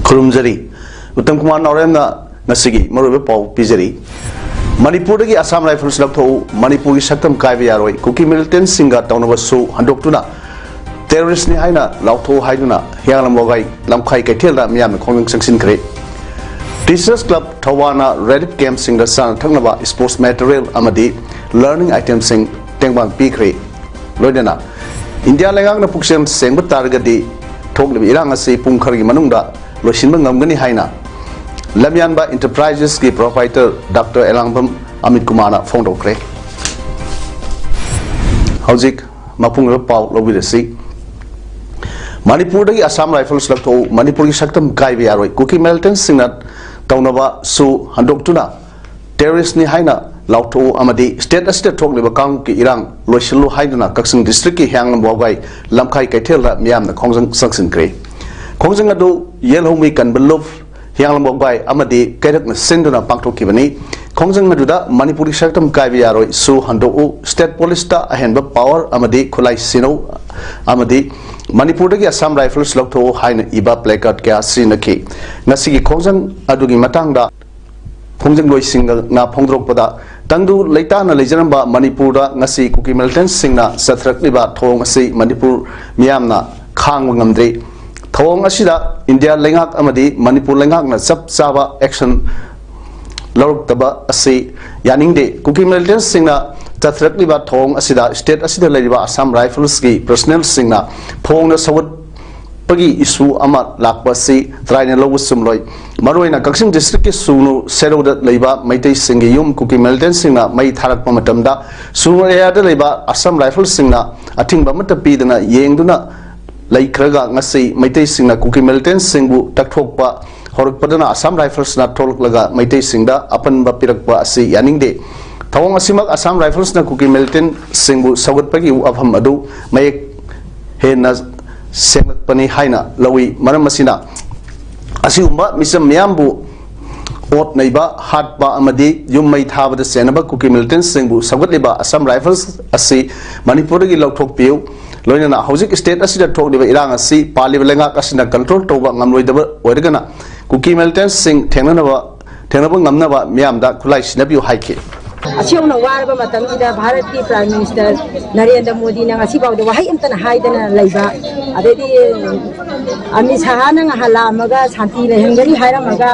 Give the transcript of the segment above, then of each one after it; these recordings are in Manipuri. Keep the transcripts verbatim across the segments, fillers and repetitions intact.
ꯈꯨꯔꯨꯝꯖꯔꯤ꯫ ꯎꯠꯇꯝ ꯀꯨꯃꯥꯔ ꯅꯥꯎꯔꯦꯝꯅ ꯉꯁꯤꯒꯤ ꯃꯔꯨꯑꯣꯏꯕ ꯄꯥꯎ ꯄꯤꯖꯔꯤ꯫ ꯃꯅꯤꯄꯨꯔꯗꯒꯤ ꯑꯁꯥꯝ ꯔꯥꯏꯐꯜꯁ ꯂꯧꯊꯣꯛꯎ, ꯃꯅꯤꯄꯨꯔꯒꯤ ꯁꯛꯇꯝ ꯀꯥꯏꯕ ꯌꯥꯔꯣꯏ, ꯀꯨꯀꯤ ꯃꯤꯂꯤꯇꯦꯟꯁꯤꯡꯒ ꯇꯧꯅꯕ ꯁꯨ ꯍꯟꯗꯣꯛꯇꯨꯅ ꯇꯦꯔꯣꯔꯤꯁ꯭ꯠꯅꯤ ꯍꯥꯏꯅ ꯂꯥꯎꯊꯣꯛꯎ ꯍꯥꯏꯗꯨꯅ ꯍꯤꯌꯥꯡꯂꯝ ꯋꯥꯒꯥꯏ ꯂꯝꯈꯥꯏ ꯀꯩꯊꯦꯜꯗ ꯃꯤꯌꯥꯝꯅ ꯈꯣꯡꯖꯪ ꯆꯪꯁꯤꯟꯈ꯭ꯔꯦ꯫ ꯇꯤꯆꯔꯁ ꯀ꯭ꯂꯕ ꯊꯧꯕꯥꯜꯅ ꯔꯤꯂꯤꯐ ꯀꯦꯝꯞꯁꯤꯡꯗ ꯆꯥꯅ ꯊꯛꯅꯕ, ꯁ꯭ꯄꯣꯔꯠꯁ ꯃꯦꯇꯔꯤꯌꯦꯜ ꯑꯃꯗꯤ ꯂꯔꯅꯤꯡ ꯑꯥꯏꯇꯦꯝꯁꯤꯡ ꯇꯦꯡꯕꯥꯡ ꯄꯤꯈ꯭ꯔꯦ꯫ ꯂꯣꯏꯅꯅ ꯏꯟꯗꯤꯌꯥ ꯂꯩꯉꯥꯛꯅ ꯄꯨꯛꯆꯦꯜ ꯁꯦꯡꯕ ꯇꯥꯔꯒꯗꯤ ꯊꯣꯛꯂꯤꯕ ꯏꯔꯥꯡ ꯑꯁꯤ ꯄꯨꯡ ꯈꯔꯒꯤ ꯃꯅꯨꯡꯗ ꯂꯣꯏꯁꯤꯟꯕ ꯉꯝꯒꯅꯤ ꯍꯥꯏꯅ ꯂꯝꯌꯥꯟꯕ ꯏꯟꯇꯔꯄ꯭ꯔꯥꯏꯖꯦꯁꯀꯤ ꯄ꯭ꯔꯣꯄ꯭ꯔꯥꯏꯇꯔ ꯗꯥꯛꯇꯔ ꯑꯦꯂꯥꯡꯕꯝ ꯑꯃꯤꯠ ꯀꯨꯃꯥꯔꯅ ꯐꯣꯡꯗꯣꯛꯈ꯭ꯔꯦ꯫ ꯍꯧꯖꯤꯛ ꯃꯄꯨꯡ ꯑꯣꯏꯕ ꯄꯥꯎ ꯂꯧꯕꯤꯔꯁꯤ꯫ ꯃꯅꯤꯄꯨꯔꯗꯒꯤ ꯑꯁꯥꯝ ꯔꯥꯏꯐꯜꯁ ꯂꯧꯊꯣꯛꯎ, ꯃꯅꯤꯄꯨꯔꯒꯤ ꯁꯛꯇꯝ ꯀꯥꯏꯕ ꯌꯥꯔꯣꯏ, ꯀꯨꯀꯤ ꯃꯤꯂꯤꯇꯦꯟꯁꯤꯡꯅ ꯇꯧꯅꯕ ꯁꯨ ꯍꯟꯗꯣꯛꯇꯨꯅ ꯇꯦꯔꯣꯔꯤꯁ꯭ꯠꯅꯤ ꯍꯥꯏꯅ ꯂꯥꯎꯊꯣꯛꯎ ꯑꯃꯗꯤ ꯁ꯭ꯇꯦꯠ ꯑꯁꯤꯗ ꯊꯣꯛꯂꯤꯕ ꯀꯥꯡꯂꯨꯞꯀꯤ ꯏꯔꯥꯡ ꯂꯣꯏꯁꯤꯜꯂꯨ ꯍꯥꯏꯗꯨꯅ ꯀꯛꯆꯤꯡ ꯗꯤꯁꯇ꯭ꯔꯤꯛꯀꯤ ꯍꯤꯌꯥꯡꯂꯝ ꯋꯥꯎꯒꯥꯏ ꯂꯝꯈꯥꯏ ꯀꯩꯊꯦꯜꯗ ꯃꯤꯌꯥꯝꯅ ꯈꯣꯡꯖꯪ ꯆꯪꯁꯤꯟꯈ꯭ꯔꯦ꯫ ꯈꯣꯡꯖꯪ ꯑꯗꯨ ꯌꯦꯜꯍꯧꯃꯤ ꯀꯟꯕ ꯂꯨꯞ, ꯍꯤꯌꯥꯡꯂꯝ ꯋꯥꯎꯒꯥꯏ ꯑꯃꯗꯤ ꯀꯩꯔꯛꯅ ꯁꯤꯟꯗꯨꯅ ꯄꯥꯡꯊꯣꯛꯈꯤꯕꯅꯤ꯫ ꯈꯣꯡꯖꯪ ꯑꯗꯨꯗ ꯃꯅꯤꯄꯨꯔꯒꯤ ꯁꯛꯇꯝ ꯀꯥꯏꯕ ꯌꯥꯔꯣꯏ, ꯁꯨ ꯍꯟꯗꯣꯛꯎ, ꯁ꯭ꯇꯦꯠ ꯄꯨꯂꯤꯁꯇ ꯑꯍꯦꯟꯕ ꯄꯥꯋꯔ ꯑꯃꯗꯤ ꯈꯨꯠꯂꯥꯏ ꯁꯤꯟꯅꯧ ꯑꯃꯗꯤ ꯃꯅꯤꯄꯨꯔꯗꯒꯤ ꯑꯁꯥꯝ ꯔꯥꯏꯐꯜꯁ ꯂꯧꯊꯣꯛꯎ ꯍꯥꯏꯅ ꯏꯕ ꯄ꯭ꯂꯦꯀꯥꯔꯗ ꯀꯌꯥ ꯁꯤꯖꯤꯟꯅꯈꯤ꯫ ꯉꯁꯤꯒꯤ ꯈꯣꯡꯖꯪ ꯑꯗꯨꯒꯤ ꯃꯇꯥꯡꯗ ꯈꯣꯡꯖꯪꯂꯣꯏꯁꯤꯡꯅ ꯐꯣꯡꯗꯣꯔꯛꯄꯗ, ꯇꯪꯗꯨ ꯂꯩꯇꯥꯅ ꯂꯩꯖꯔꯝꯕ ꯃꯅꯤꯄꯨꯔꯗ ꯉꯁꯤ ꯀꯨꯀꯤ ꯃꯤꯂꯤꯇꯦꯟꯁꯤꯡꯅ ꯆꯠꯊꯔꯛꯂꯤꯕ ꯊꯧꯑꯣꯡ ꯑꯁꯤ ꯃꯅꯤꯄꯨꯔ ꯃꯤꯌꯥꯝꯅ ꯈꯥꯡꯕ ꯉꯝꯗ꯭ꯔꯤ꯫ ꯊꯧꯑꯣꯡ ꯑꯁꯤꯗ ꯏꯟꯗꯤꯌꯥ ꯂꯩꯉꯥꯛ ꯑꯃꯗꯤ ꯃꯅꯤꯄꯨꯔ ꯂꯩꯉꯥꯛꯅ ꯆꯞ ꯆꯥꯕ ꯑꯦꯛꯁꯟ ꯂꯧꯔꯛꯇꯕ ꯑꯁꯤ ꯌꯥꯅꯤꯡꯗꯦ꯫ ꯀꯨꯀꯤ ꯃꯤꯂꯤꯇꯦꯟꯁꯤꯡꯅ ꯆꯠꯊꯔꯛꯂꯤꯕ ꯊꯧꯑꯣꯡ ꯑꯁꯤꯗ ꯁ꯭ꯇꯦꯠ ꯑꯁꯤꯗ ꯂꯩꯔꯤꯕ ꯑꯁꯥꯝ ꯔꯥꯏꯐꯜꯁꯀꯤ ꯄꯔꯁꯅꯦꯜꯁꯤꯡꯅ ꯐꯣꯡꯅ ꯁꯧꯒꯠ ꯄꯒꯤ ꯏꯁꯨ ꯑꯃ ꯂꯥꯛꯄ ꯑꯁꯤ ꯇꯔꯥꯏꯅ ꯂꯧꯕ ꯆꯨꯝꯂꯣꯏ꯫ ꯃꯔꯨꯑꯣꯏꯅ ꯀꯛꯆꯤꯡ ꯗꯤꯁꯇ꯭ꯔꯤꯛꯀꯤ ꯁꯨꯅꯨ ꯁꯦꯔꯧꯗ ꯂꯩꯕ ꯃꯩꯇꯩꯁꯤꯡꯒꯤ ꯌꯨꯝ ꯀꯨꯀꯤ ꯃꯤꯂꯤꯇꯦꯟꯁꯤꯡꯅ ꯃꯩ ꯊꯥꯔꯛꯄ ꯃꯇꯝꯗ ꯁꯨꯅꯨ ꯑꯦꯔꯤꯌꯥꯗ ꯂꯩꯕ ꯑꯁꯥꯝ ꯔꯥꯏꯐꯜꯁꯤꯡꯅ ꯑꯊꯤꯡꯕ ꯑꯃꯠꯇ ꯄꯤꯗꯅ ꯌꯦꯡꯗꯨꯅ ꯂꯩꯈ꯭ꯔꯒ ꯉꯁꯤ ꯃꯩꯇꯩꯁꯤꯡꯅ ꯀꯨꯀꯤ ꯃꯤꯂꯤꯇꯦꯟꯁꯤꯡꯕꯨ ꯇꯛꯊꯣꯛꯄ ꯍꯧꯔꯛꯄꯗꯨꯅ ꯑꯁꯥꯝ ꯔꯥꯏꯐꯜꯁꯅ ꯊꯣꯛꯂꯛꯂꯒ ꯃꯩꯇꯩꯁꯤꯡꯗ ꯑꯄꯟꯕ ꯄꯤꯔꯛꯄ ꯑꯁꯤ ꯌꯥꯅꯤꯡꯗꯦ꯫ ꯊꯧꯑꯣꯡ ꯑꯁꯤꯃꯛ ꯑꯁꯥꯝ ꯔꯥꯏꯐꯜꯁꯅ ꯀꯨꯀꯤ ꯃꯤꯂꯤꯇꯦꯟꯁꯤꯡꯕꯨ ꯁꯧꯒꯠꯄꯒꯤ ꯋꯥꯐꯝ ꯑꯗꯨ ꯃꯌꯦꯛ ꯍꯦꯟꯅ ꯁꯦꯡꯂꯛꯄꯅꯤ ꯍꯥꯏꯅ ꯂꯧꯏ꯫ ꯃꯔꯝ ꯑꯁꯤꯅ ꯑꯁꯤꯒꯨꯝꯕ ꯃꯤꯆꯝ ꯃꯤꯌꯥꯝꯕꯨ ꯑꯣꯠ ꯅꯩꯕ, ꯍꯥꯠꯄ ꯑꯃꯗꯤ ꯌꯨꯝ ꯃꯩ ꯊꯥꯕꯗ ꯆꯦꯟꯅꯕ ꯀꯨꯀꯤ ꯃꯤꯂꯤꯇꯦꯟꯁꯤꯡꯕꯨ ꯁꯧꯒꯠꯂꯤꯕ ꯑꯁꯥꯝ ꯔꯥꯏꯐꯜꯁ ꯑꯁꯤ ꯃꯅꯤꯄꯨꯔꯗꯒꯤ ꯂꯧꯊꯣꯛꯄꯤꯌꯨ꯫ ꯂꯣꯏꯅꯅ ꯍꯧꯖꯤꯛ ꯁ꯭ꯇꯦꯠ ꯑꯁꯤꯗ ꯊꯣꯛꯂꯤꯕ ꯏꯔꯥꯡ ꯑꯁꯤ ꯄꯥꯜꯂꯤꯕ ꯂꯩꯉꯥꯛ ꯑꯁꯤꯅ ꯀꯟꯇ꯭ꯔꯣꯜ ꯇꯧꯕ ꯉꯝꯂꯣꯏꯗꯕ ꯑꯣꯏꯔꯒꯅ ꯀꯨꯀꯤ ꯃꯤꯂꯤꯇꯦꯟꯁꯤꯡ ꯊꯦꯡꯅꯅꯕ, ꯊꯦꯡꯅꯕ ꯉꯝꯅꯕ ꯃꯤꯌꯥꯝꯗ ꯈꯨꯠꯂꯥꯏ ꯁꯤꯟꯅꯕꯤꯌꯨ ꯍꯥꯏꯈꯤ꯫ ꯑꯁꯤ ꯌꯧꯅ ꯋꯥꯔꯕ ꯃꯇꯝꯁꯤꯗ ꯚꯥꯔꯠꯀꯤ ꯄ꯭ꯔꯥꯏꯝ ꯃꯤꯅꯤꯁꯇꯔ ꯅꯔꯦꯟꯗ꯭ꯔ ꯃꯣꯗꯤꯅ ꯉꯁꯤ ꯐꯥꯎꯗ ꯋꯥꯍꯩ ꯑꯃꯇꯅ ꯍꯥꯏꯗꯅ ꯂꯩꯕ, ꯑꯗꯩꯗꯤ ꯑꯃꯤꯠ ꯁꯍꯥꯅ ꯉꯍꯥꯟ ꯂꯥꯛꯑꯝꯃꯒ ꯁꯥꯟꯇꯤ ꯂꯩꯍꯟꯒꯅꯤ ꯍꯥꯏꯔꯝꯃꯒ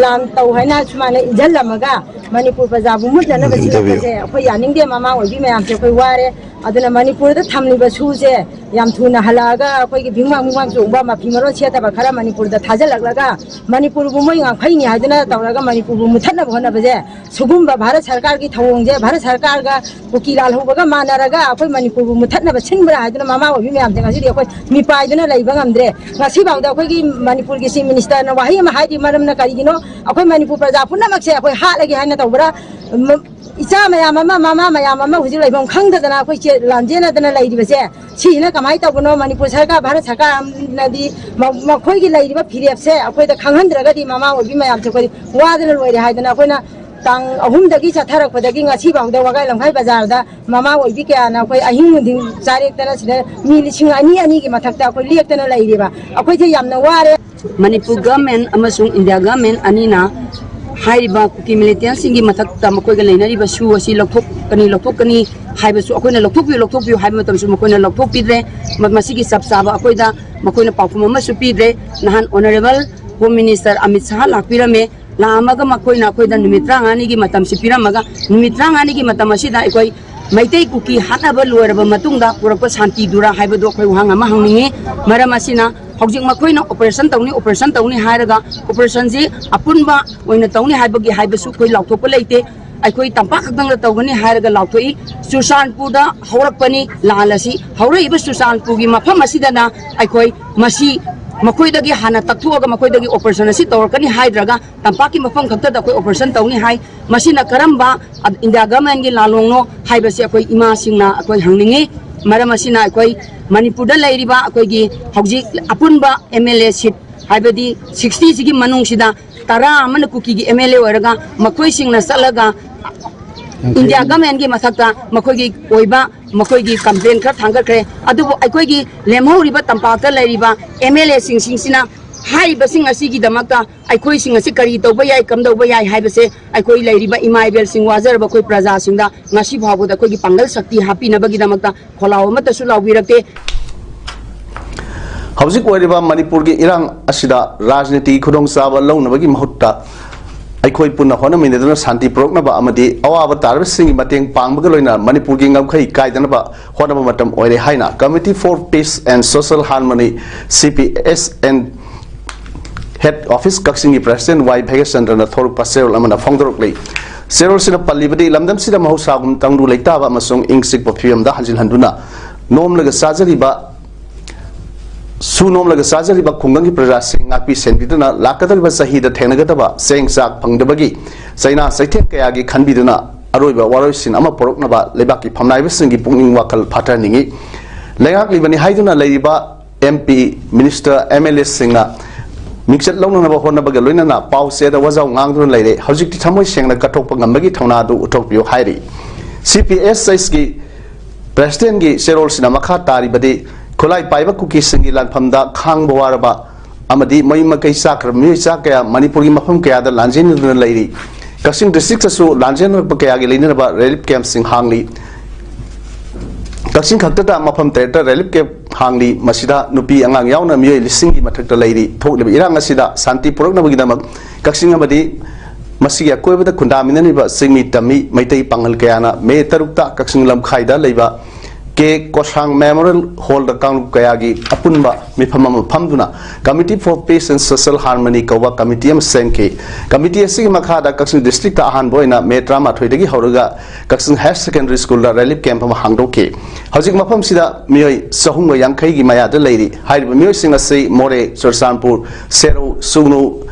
ꯂꯥꯟ ꯇꯧ ꯍꯥꯏꯅ ꯁꯨꯃꯥꯏꯅ ꯏꯟꯖꯜꯂꯝꯃꯒ ꯃꯅꯤꯄꯨꯔ ꯄ꯭ꯔꯖꯥꯕꯨ ꯃꯨꯠꯅꯅꯕ ꯁꯤꯜꯂꯛꯄꯁꯦ ꯑꯩꯈꯣꯏ ꯌꯥꯅꯤꯡꯗꯦ꯫ ꯃꯃꯥ ꯑꯣꯏꯕꯤ ꯃꯌꯥꯝꯁꯦ ꯑꯩꯈꯣꯏ ꯋꯥꯔꯦ꯫ ꯑꯗꯨꯅ ꯃꯅꯤꯄꯨꯔꯗ ꯊꯝꯂꯤꯕ ꯁꯨꯁꯦ ꯌꯥꯝ ꯊꯨꯅ ꯍꯜꯂꯛꯑꯒ ꯑꯩꯈꯣꯏꯒꯤ ꯚꯤꯡꯕꯥꯡ ꯚꯤꯡꯕꯥꯡ ꯆꯣꯡꯕ ꯃꯐꯤ ꯃꯔꯣꯟ ꯁꯦꯠꯇꯕ ꯈꯔ ꯃꯅꯤꯄꯨꯔꯗ ꯊꯥꯖꯤꯜꯂꯛꯂꯒ ꯃꯅꯤꯄꯨꯔꯕꯨ ꯃꯣꯏ ꯉꯥꯡꯐꯩꯅꯤ ꯍꯥꯏꯗꯨꯅ ꯇꯧꯔꯒ ꯃꯅꯤꯄꯨꯔꯕꯨ ꯃꯨꯠꯊꯠꯅꯕ ꯍꯣꯠꯅꯕꯁꯦ, ꯁꯤꯒꯨꯝꯕ ꯚꯥꯔꯠ ꯁꯔꯀꯥꯔꯒꯤ ꯊꯧꯑꯣꯡꯁꯦ, ꯚꯥꯔꯠ ꯁꯔꯀꯥꯔꯒ ꯀꯨꯀꯤ ꯂꯥꯜꯍꯧꯕꯒ ꯃꯥꯟꯅꯔꯒ ꯑꯩꯈꯣꯏ ꯃꯅꯤꯄꯨꯔꯕꯨ ꯃꯨꯠꯊꯠꯅꯕ ꯁꯤꯟꯕ꯭ꯔꯥ ꯍꯥꯏꯗꯨꯅ ꯃꯃꯥ ꯑꯣꯏꯕꯤ ꯃꯌꯥꯝꯁꯦ ꯉꯁꯤꯗꯤ ꯑꯩꯈꯣꯏ ꯃꯤꯄꯥꯏꯗꯨꯅ ꯂꯩꯕ ꯉꯝꯗ꯭ꯔꯦ꯫ ꯉꯁꯤꯐꯥꯎꯗ ꯑꯩꯈꯣꯏꯒꯤ ꯃꯅꯤꯄꯨꯔꯒꯤ ꯆꯤꯐ ꯃꯤꯅꯤꯁꯇꯔꯅ ꯋꯥꯍꯩ ꯑꯃ ꯍꯥꯏꯗ꯭ꯔꯤ꯫ ꯃꯔꯝꯅ ꯀꯔꯤꯒꯤꯅꯣ? ꯑꯩꯈꯣꯏ ꯃꯅꯤꯄꯨꯔ ꯄ꯭ꯔꯖꯥ ꯄꯨꯝꯅꯃꯛꯁꯦ ꯑꯩꯈꯣꯏ ꯍꯥꯠꯂꯒꯦ ꯍꯥꯏꯅ ꯇꯧꯕ꯭ꯔꯥ? ꯏꯆꯥ ꯃꯌꯥꯝ ꯑꯃ, ꯃꯃꯥ ꯃꯌꯥꯝ ꯑꯃ ꯍꯧꯖꯤꯛ ꯂꯩꯐꯝ ꯈꯪꯗꯗꯅ ꯑꯩꯈꯣꯏ ꯆꯦ-, ꯂꯥꯟꯖꯦꯟꯅꯗꯅ ꯂꯩꯔꯤꯕꯁꯦ, ꯁꯤꯁꯤꯅ ꯀꯃꯥꯏꯅ ꯇꯧꯕꯅꯣ? ꯃꯅꯤꯄꯨꯔ ꯁꯔꯀꯥꯔ, ꯚꯥꯔꯠ ꯁꯔꯀꯥꯔꯅꯗꯤ ꯃ-, ꯃꯈꯣꯏꯒꯤ ꯂꯩꯔꯤꯕ ꯐꯤꯔꯦꯞꯁꯦ ꯑꯩꯈꯣꯏꯗ ꯈꯪꯍꯟꯗ꯭ꯔꯒꯗꯤ ꯃꯃꯥ ꯑꯣꯏꯕꯤ ꯃꯌꯥꯝꯁꯦ ꯑꯩꯈꯣꯏ ꯋꯥꯗꯅ ꯂꯣꯏꯔꯦ ꯍꯥꯏꯗꯅ ꯑꯩꯈꯣꯏꯅ ꯇꯥꯡ ꯑꯍꯨꯝꯗꯒꯤ ꯆꯠꯊꯔꯛꯄꯗꯒꯤ ꯉꯁꯤ ꯐꯥꯎꯗ ꯋꯥꯒꯥꯏ ꯂꯝꯈꯥꯏ ꯕꯖꯥꯔꯗ ꯃꯃꯥ ꯑꯣꯏꯕꯤ ꯀꯌꯥꯅ ꯑꯩꯈꯣꯏ ꯑꯍꯤꯡ ꯅꯨꯡꯊꯤꯜ ꯆꯥꯔꯦꯛꯇꯅ ꯁꯤꯗ ꯃꯤ ꯂꯤꯁꯤꯡ ꯑꯅꯤ, ꯑꯅꯤꯒꯤ ꯃꯊꯛꯇ ꯑꯩꯈꯣꯏ ꯂꯦꯛꯇꯅ ꯂꯩꯔꯤꯕ꯫ ꯑꯩꯈꯣꯏꯁꯦ ꯌꯥꯝꯅ ꯋꯥꯔꯦ꯫ ꯃꯅꯤꯄꯨꯔ ꯒꯚꯔꯟꯃꯦꯟꯠ ꯑꯃꯁꯨꯡ ꯏꯟꯗꯤꯌꯥ ꯒꯚꯔꯟꯃꯦꯟꯠ ꯑꯅꯤꯅ ꯍꯥꯏꯔꯤꯕ ꯀꯨꯀꯤ ꯃꯤꯂꯤꯇꯦꯟꯠꯁꯤꯡꯒꯤ ꯃꯊꯛꯇ ꯃꯈꯣꯏꯒ ꯂꯩꯅꯔꯤꯕ ꯁꯨ ꯑꯁꯤ ꯂꯧꯊꯣꯛꯀꯅꯤ, ꯂꯧꯊꯣꯛꯀꯅꯤ ꯍꯥꯏꯕꯁꯨ ꯑꯩꯈꯣꯏꯅ ꯂꯧꯊꯣꯛꯄꯤꯌꯨ, ꯂꯧꯊꯣꯛꯄꯤꯌꯨ ꯍꯥꯏꯕ ꯃꯇꯝꯁꯨ ꯃꯈꯣꯏꯅ ꯂꯧꯊꯣꯛꯄꯤꯗ꯭ꯔꯦ꯫ ꯃ-, ꯃꯁꯤꯒꯤ ꯆꯞ ꯆꯥꯕ ꯑꯩꯈꯣꯏꯗ ꯃꯈꯣꯏꯅ ꯄꯥꯎꯈꯨꯝ ꯑꯃꯁꯨ ꯄꯤꯗ꯭ꯔꯦ꯫ ꯅꯍꯥꯟ ꯑꯣꯅꯔꯦꯕꯜ ꯍꯣꯝ ꯃꯤꯅꯤꯁꯇꯔ ꯑꯃꯤꯠ ꯁꯍꯥ ꯂꯥꯛꯄꯤꯔꯝꯃꯦ꯫ ꯂꯥꯛꯑꯝꯃꯒ ꯃꯈꯣꯏꯅ ꯑꯩꯈꯣꯏꯗ ꯅꯨꯃꯤꯠ ꯇꯔꯥꯃꯉꯥꯅꯤꯒꯤ ꯃꯇꯝꯁꯤ ꯄꯤꯔꯝꯃꯒ, ꯅꯨꯃꯤꯠ ꯇꯔꯥꯃꯉꯥꯅꯤꯒꯤ ꯃꯇꯝ ꯑꯁꯤꯗ ꯑꯩꯈꯣꯏ ꯃꯩꯇꯩ ꯀꯨꯀꯤ ꯍꯥꯠꯅꯕ ꯂꯣꯏꯔꯕ ꯃꯇꯨꯡꯗ ꯄꯨꯔꯛꯄ ꯁꯥꯟꯇꯤꯗꯨꯔꯥ ꯍꯥꯏꯕꯗꯨ ꯑꯩꯈꯣꯏ ꯋꯥꯍꯪ ꯑꯃ ꯍꯪꯅꯤꯡꯉꯤ꯫ ꯃꯔꯝ ꯑꯁꯤꯅ, ꯍꯧꯖꯤꯛ ꯃꯈꯣꯏꯅ operation ꯇꯧꯅꯤ, operation ꯇꯧꯅꯤ ꯍꯥꯏꯔꯒ, operation ꯁꯤ ꯑꯄꯨꯟꯕ ꯑꯣꯏꯅ ꯇꯧꯅꯤ ꯍꯥꯏꯕꯒꯤ ꯍꯥꯏꯕꯁꯨ ꯑꯩꯈꯣꯏ ꯂꯥꯎꯊꯣꯛꯄ ꯂꯩꯇꯦ꯫ ꯑꯩꯈꯣꯏ ꯇꯝꯄꯥꯛ ꯈꯛꯇꯪꯗ ꯇꯧꯒꯅꯤ ꯍꯥꯏꯔꯒ ꯂꯥꯎꯊꯣꯛꯏ꯫ ꯆꯨꯔꯆꯥꯟꯄꯨꯔꯗ ꯍꯧꯔꯛꯄꯅꯤ ꯂꯥꯟ ꯑꯁꯤ꯫ ꯍꯧꯔꯛꯏꯕ ꯆꯨꯔꯆꯥꯟꯄꯨꯔꯒꯤ ꯃꯐꯝ ꯑꯁꯤꯗꯅ ꯑꯩꯈꯣꯏ ꯃꯁꯤ ꯃꯈꯣꯏꯗꯒꯤ ꯍꯥꯟꯅ ꯇꯛꯊꯣꯛꯑꯒ ꯃꯈꯣꯏꯗꯒꯤ operation ꯑꯁꯤ ꯇꯧꯔꯛꯀꯅꯤ ꯍꯥꯏꯗ꯭ꯔꯒ ꯇꯝꯄꯥꯛꯀꯤ ꯃꯐꯝ ꯈꯛꯇꯗ ꯑꯩꯈꯣꯏ operation ꯇꯧꯅꯤ ꯍꯥꯏ꯫ ꯃꯁꯤꯅ ꯀꯔꯝꯕ ꯏꯟꯗꯤꯌꯥ ꯒꯃꯦꯟꯒꯤ ꯂꯥꯜꯂꯣꯡꯅꯣ ꯍꯥꯏꯕꯁꯤ ꯑꯩꯈꯣꯏ ꯏꯃꯥꯁꯤꯡꯅ ꯑꯩꯈꯣꯏ ꯍꯪꯅꯤꯡꯉꯤ꯫ ꯃꯔꯝ ꯑꯁꯤꯅ ꯑꯩꯈꯣꯏ ꯃꯅꯤꯄꯨꯔꯗ ꯂꯩꯔꯤꯕ ꯑꯩꯈꯣꯏꯒꯤ ꯍꯧꯖꯤꯛ ꯑꯄꯨꯟꯕ M L A seat ꯍꯥꯏꯕꯗꯤ sixty ꯁꯤꯒꯤ ꯃꯅꯨꯡꯁꯤꯗ ꯇꯔꯥ ꯑꯃꯅ ꯀꯨꯀꯤꯒꯤ M L A ꯑꯣꯏꯔꯒ ꯃꯈꯣꯏꯁꯤꯡꯅ ꯆꯠꯂꯒ ꯏꯟꯗꯤꯌꯥ ꯒꯃꯦꯟꯒꯤ ꯃꯊꯛꯇ ꯃꯈꯣꯏꯒꯤ ꯑꯣꯏꯕ ꯃꯈꯣꯏꯒꯤ complain ꯈꯔ ꯊꯥꯡꯒꯠꯈ꯭ꯔꯦ꯫ ꯑꯗꯨꯕꯨ ꯑꯩꯈꯣꯏꯒꯤ ꯂꯦꯝꯍꯧꯔꯤꯕ ꯇꯝꯄꯥꯛꯇ ꯂꯩꯔꯤꯕ M L A ꯁꯤꯡꯁꯤꯡꯁꯤꯅ ꯍꯥꯏꯔꯤꯕꯁꯤꯡ ꯑꯁꯤꯒꯤꯗꯃꯛꯇ ꯑꯩꯈꯣꯏꯁꯤꯡ ꯑꯁꯤ ꯀꯔꯤ ꯇꯧꯕ ꯌꯥꯏ, ꯀꯝꯗꯧꯕ ꯌꯥꯏ ꯍꯥꯏꯕꯁꯦ ꯑꯩꯈꯣꯏ ꯂꯩꯔꯤꯕ ꯏꯃꯥ ꯏꯕꯦꯜꯁꯤꯡ, ꯋꯥꯖꯔꯕ ꯑꯩꯈꯣꯏ ꯄ꯭ꯔꯖꯥꯁꯤꯡꯗ ꯉꯁꯤ ꯐꯥꯎꯕꯗ ꯑꯩꯈꯣꯏꯒꯤ ꯄꯥꯡꯒꯜ ꯁꯛꯇꯤ ꯍꯥꯞꯄꯤꯅꯕꯒꯤꯗꯃꯛꯇ ꯈꯣꯜꯂꯥꯎ ꯑꯃꯠꯇꯁꯨ ꯂꯥꯎꯕꯤꯔꯛꯇꯦ꯫ ꯍꯧꯖꯤꯛ ꯑꯣꯏꯔꯤꯕ ꯃꯅꯤꯄꯨꯔꯒꯤ ꯏꯔꯥꯡ ꯑꯁꯤꯗ ꯔꯥꯖꯅꯤꯇꯤꯒꯤ ꯈꯨꯗꯣꯡꯆꯥꯕ ꯂꯧꯅꯕꯒꯤ ꯃꯍꯨꯠꯇ ꯑꯩꯈꯣꯏ ꯄꯨꯟꯅ ꯍꯣꯠꯅꯃꯤꯟꯅꯗꯨꯅ ꯁꯥꯟꯇꯤ ꯄꯨꯔꯛꯅꯕ ꯑꯃꯗꯤ ꯑꯋꯥꯕ ꯇꯥꯔꯕꯁꯤꯡꯒꯤ ꯃꯇꯦꯡ ꯄꯥꯡꯕꯒ ꯂꯣꯏꯅꯅ ꯃꯅꯤꯄꯨꯔꯒꯤ ꯉꯝꯈꯩ ꯀꯥꯏꯗꯅꯕ ꯍꯣꯠꯅꯕ ꯃꯇꯝ ꯑꯣꯏꯔꯦ ꯍꯥꯏꯅ Committee for Peace and Social Harmony, C P S and Head Office, ꯀꯛꯆꯤꯡꯒꯤ President ꯋꯥꯏ ꯚꯥꯒ꯭ꯌꯆꯟꯗ꯭ꯔꯅ ꯊꯣꯔꯛꯄ ꯆꯦꯔꯣꯜ ꯑꯃꯅ ꯐꯣꯡꯗꯣꯔꯛꯂꯤ꯫ ꯆꯦꯔꯣꯜꯁꯤꯗ ꯄꯜꯂꯤꯕꯗꯤ ꯂꯝꯗꯝꯁꯤꯗ ꯃꯍꯧꯁꯥꯒꯨꯝ ꯇꯪꯗꯨ ꯂꯩꯇꯥꯕ ꯑꯃꯁꯨꯡ ꯏꯪ ꯆꯤꯛꯄ ꯐꯤꯕꯝꯗ ꯍꯟꯖꯤꯟꯍꯟꯗꯨꯅ ꯅꯣꯝꯂꯒ ꯆꯥꯖꯔꯤꯕ ꯁꯨ ꯅꯣꯝꯂꯒ ꯆꯥꯖꯔꯤꯕ ꯈꯨꯡꯒꯪꯒꯤ ꯄ꯭ꯔꯖꯥꯁꯤꯡ ꯉꯥꯛꯄꯤ ꯁꯦꯟꯕꯤꯗꯨꯅ ꯂꯥꯛꯀꯗꯧꯔꯤꯕ ꯆꯍꯤꯗ ꯊꯦꯡꯅꯒꯗꯕ ꯆꯦꯡ ꯆꯥꯛ ꯐꯪꯗꯕꯒꯤ ꯆꯩꯅꯥ ꯆꯩꯊꯦꯡ ꯀꯌꯥꯒꯤ ꯈꯟꯕꯤꯗꯨꯅ ꯑꯔꯣꯏꯕ ꯋꯥꯔꯣꯏꯁꯤꯟ ꯑꯃ ꯄꯨꯔꯛꯅꯕ ꯂꯩꯕꯥꯛꯀꯤ ꯐꯝꯅꯥꯏꯕꯁꯤꯡꯒꯤ ꯄꯨꯛꯅꯤꯡ ꯋꯥꯈꯜ ꯐꯥꯊꯍꯟꯅꯤꯡꯏ꯫ ꯂꯩꯉꯥꯛꯂꯤꯕꯅꯤ ꯍꯥꯏꯗꯨꯅ ꯂꯩꯔꯤꯕ M P, Minister, M L A ꯁꯤꯡꯅ ꯃꯤꯡꯆꯠ ꯂꯧꯅꯅꯕ ꯍꯣꯠꯅꯕꯒ ꯂꯣꯏꯅꯅ ꯄꯥꯎ ꯆꯦꯗ ꯋꯥꯖꯥꯎ ꯉꯥꯡꯗꯨꯅ ꯂꯩꯔꯦ꯫ ꯍꯧꯖꯤꯛꯇꯤ ꯊꯃꯣꯏ ꯁꯦꯡꯅ ꯀꯠꯊꯣꯛꯄ ꯉꯝꯕꯒꯤ ꯊꯧꯅꯥ ꯑꯗꯨ ꯎꯠꯊꯣꯛꯄꯤꯌꯨ ꯍꯥꯏꯔꯤ꯫ C P S H ꯀꯤ President ꯀꯤ ꯆꯦꯔꯣꯜꯁꯤꯅ ꯃꯈꯥ ꯇꯥꯔꯤꯕꯗꯤ ꯈꯨꯠꯂꯥꯏ ꯄꯥꯏꯕ ꯀꯨꯀꯤꯁꯤꯡꯒꯤ ꯂꯥꯟꯐꯝꯗ ꯈꯥꯡꯕ ꯋꯥꯔꯕ ꯑꯃꯗꯤ ꯃꯌꯨꯝ ꯃꯀꯩ ꯆꯥꯛꯈ꯭ꯔꯕ ꯃꯤꯑꯣꯏ ꯆꯥ ꯀꯌꯥ ꯃꯅꯤꯄꯨꯔꯒꯤ ꯃꯐꯝ ꯀꯌꯥꯗ ꯂꯥꯟꯖꯦꯟꯅꯗꯨꯅ ꯂꯩꯔꯤ꯫ ꯀꯛꯆꯤꯡ district ꯇꯁꯨ ꯂꯥꯟꯖꯦꯟꯅꯔꯛꯄ ꯀꯌꯥꯒꯤ ꯂꯩꯅꯅꯕ relief camp ꯁꯤꯡ ꯍꯥꯡꯂꯤ꯫ ꯀꯛꯆꯤꯡ ꯈꯛꯇꯗ ꯃꯐꯝ ꯇꯔꯦꯠꯇ relief camp ꯍꯥꯡꯂꯤ꯫ ꯃꯁꯤꯗ ꯅꯨꯄꯤ ꯑꯉꯥꯡ ꯌꯥꯎꯅ ꯃꯤꯑꯣꯏ ꯂꯤꯁꯤꯡꯒꯤ ꯃꯊꯛꯇ ꯂꯩꯔꯤ꯫ ꯊꯣꯛꯂꯤꯕ ꯏꯔꯥꯡ ꯑꯁꯤꯗ ꯁꯥꯟꯇꯤ ꯄꯨꯔꯛꯅꯕꯒꯤꯗꯃꯛ ꯀꯛꯆꯤꯡ ꯑꯃꯗꯤ ꯃꯁꯤꯒꯤ ꯑꯀꯣꯏꯕꯗ ꯈꯨꯟꯗꯥꯃꯤꯟꯅꯔꯤꯕ ꯆꯤꯡꯃꯤ ꯇꯝꯃꯤ ꯃꯩꯇꯩ ꯄꯥꯉꯜ ꯀꯌꯥꯅ ꯃꯦ ꯇꯔꯨꯛꯇ ꯀꯛꯆꯤꯡ ꯂꯝꯈꯥꯏꯗ ꯂꯩꯕ ꯀꯦ ꯀꯣꯁꯥꯡ ꯃꯦꯃꯣꯔꯤꯌꯦꯜ ꯍꯣꯜꯗ ꯀꯥꯡꯂꯨꯞ ꯀꯌꯥꯒꯤ ꯑꯄꯨꯟꯕ ꯃꯤꯐꯝ ꯑꯃ ꯐꯝꯗꯨꯅ Committee for Peace and Social Harmony ꯀꯧꯕ ꯀꯃꯤꯇꯤ ꯑꯃ ꯁꯦꯝꯈꯤ꯫ ꯀꯃꯤꯇꯤ ꯑꯁꯤꯒꯤ ꯃꯈꯥꯗ ꯀꯛꯆꯤꯡ ꯗꯤꯁꯇ꯭ꯔꯤꯛꯇ ꯑꯍꯥꯟꯕ ꯑꯣꯏꯅ ꯃꯦ ꯇꯔꯥꯃꯥꯊꯣꯏꯗꯒꯤ ꯍꯧꯔꯒ ꯀꯛꯆꯤꯡ ꯍꯥꯌꯔ ꯁꯦꯀꯦꯟꯗꯔꯤ ꯁ꯭ꯀꯨꯜꯗ ꯔꯤꯂꯤꯐ ꯀꯦꯝꯞ ꯑꯃ ꯍꯥꯡꯗꯣꯛꯈꯤ꯫ ꯍꯧꯖꯤꯛ ꯃꯐꯝꯁꯤꯗ ꯃꯤꯑꯣꯏ ꯆꯍꯨꯝꯒ ꯌꯥꯡꯈꯩꯒꯤ ꯃꯌꯥꯗ ꯂꯩꯔꯤ꯫ ꯍꯥꯏꯔꯤꯕ ꯃꯤꯑꯣꯏꯁꯤꯡ ꯑꯁꯤ ꯃꯣꯔꯦ, ꯆꯨꯔꯆꯥꯟꯄꯨꯔ, ꯁꯦꯔꯧ, ꯁꯨꯒꯅꯨ,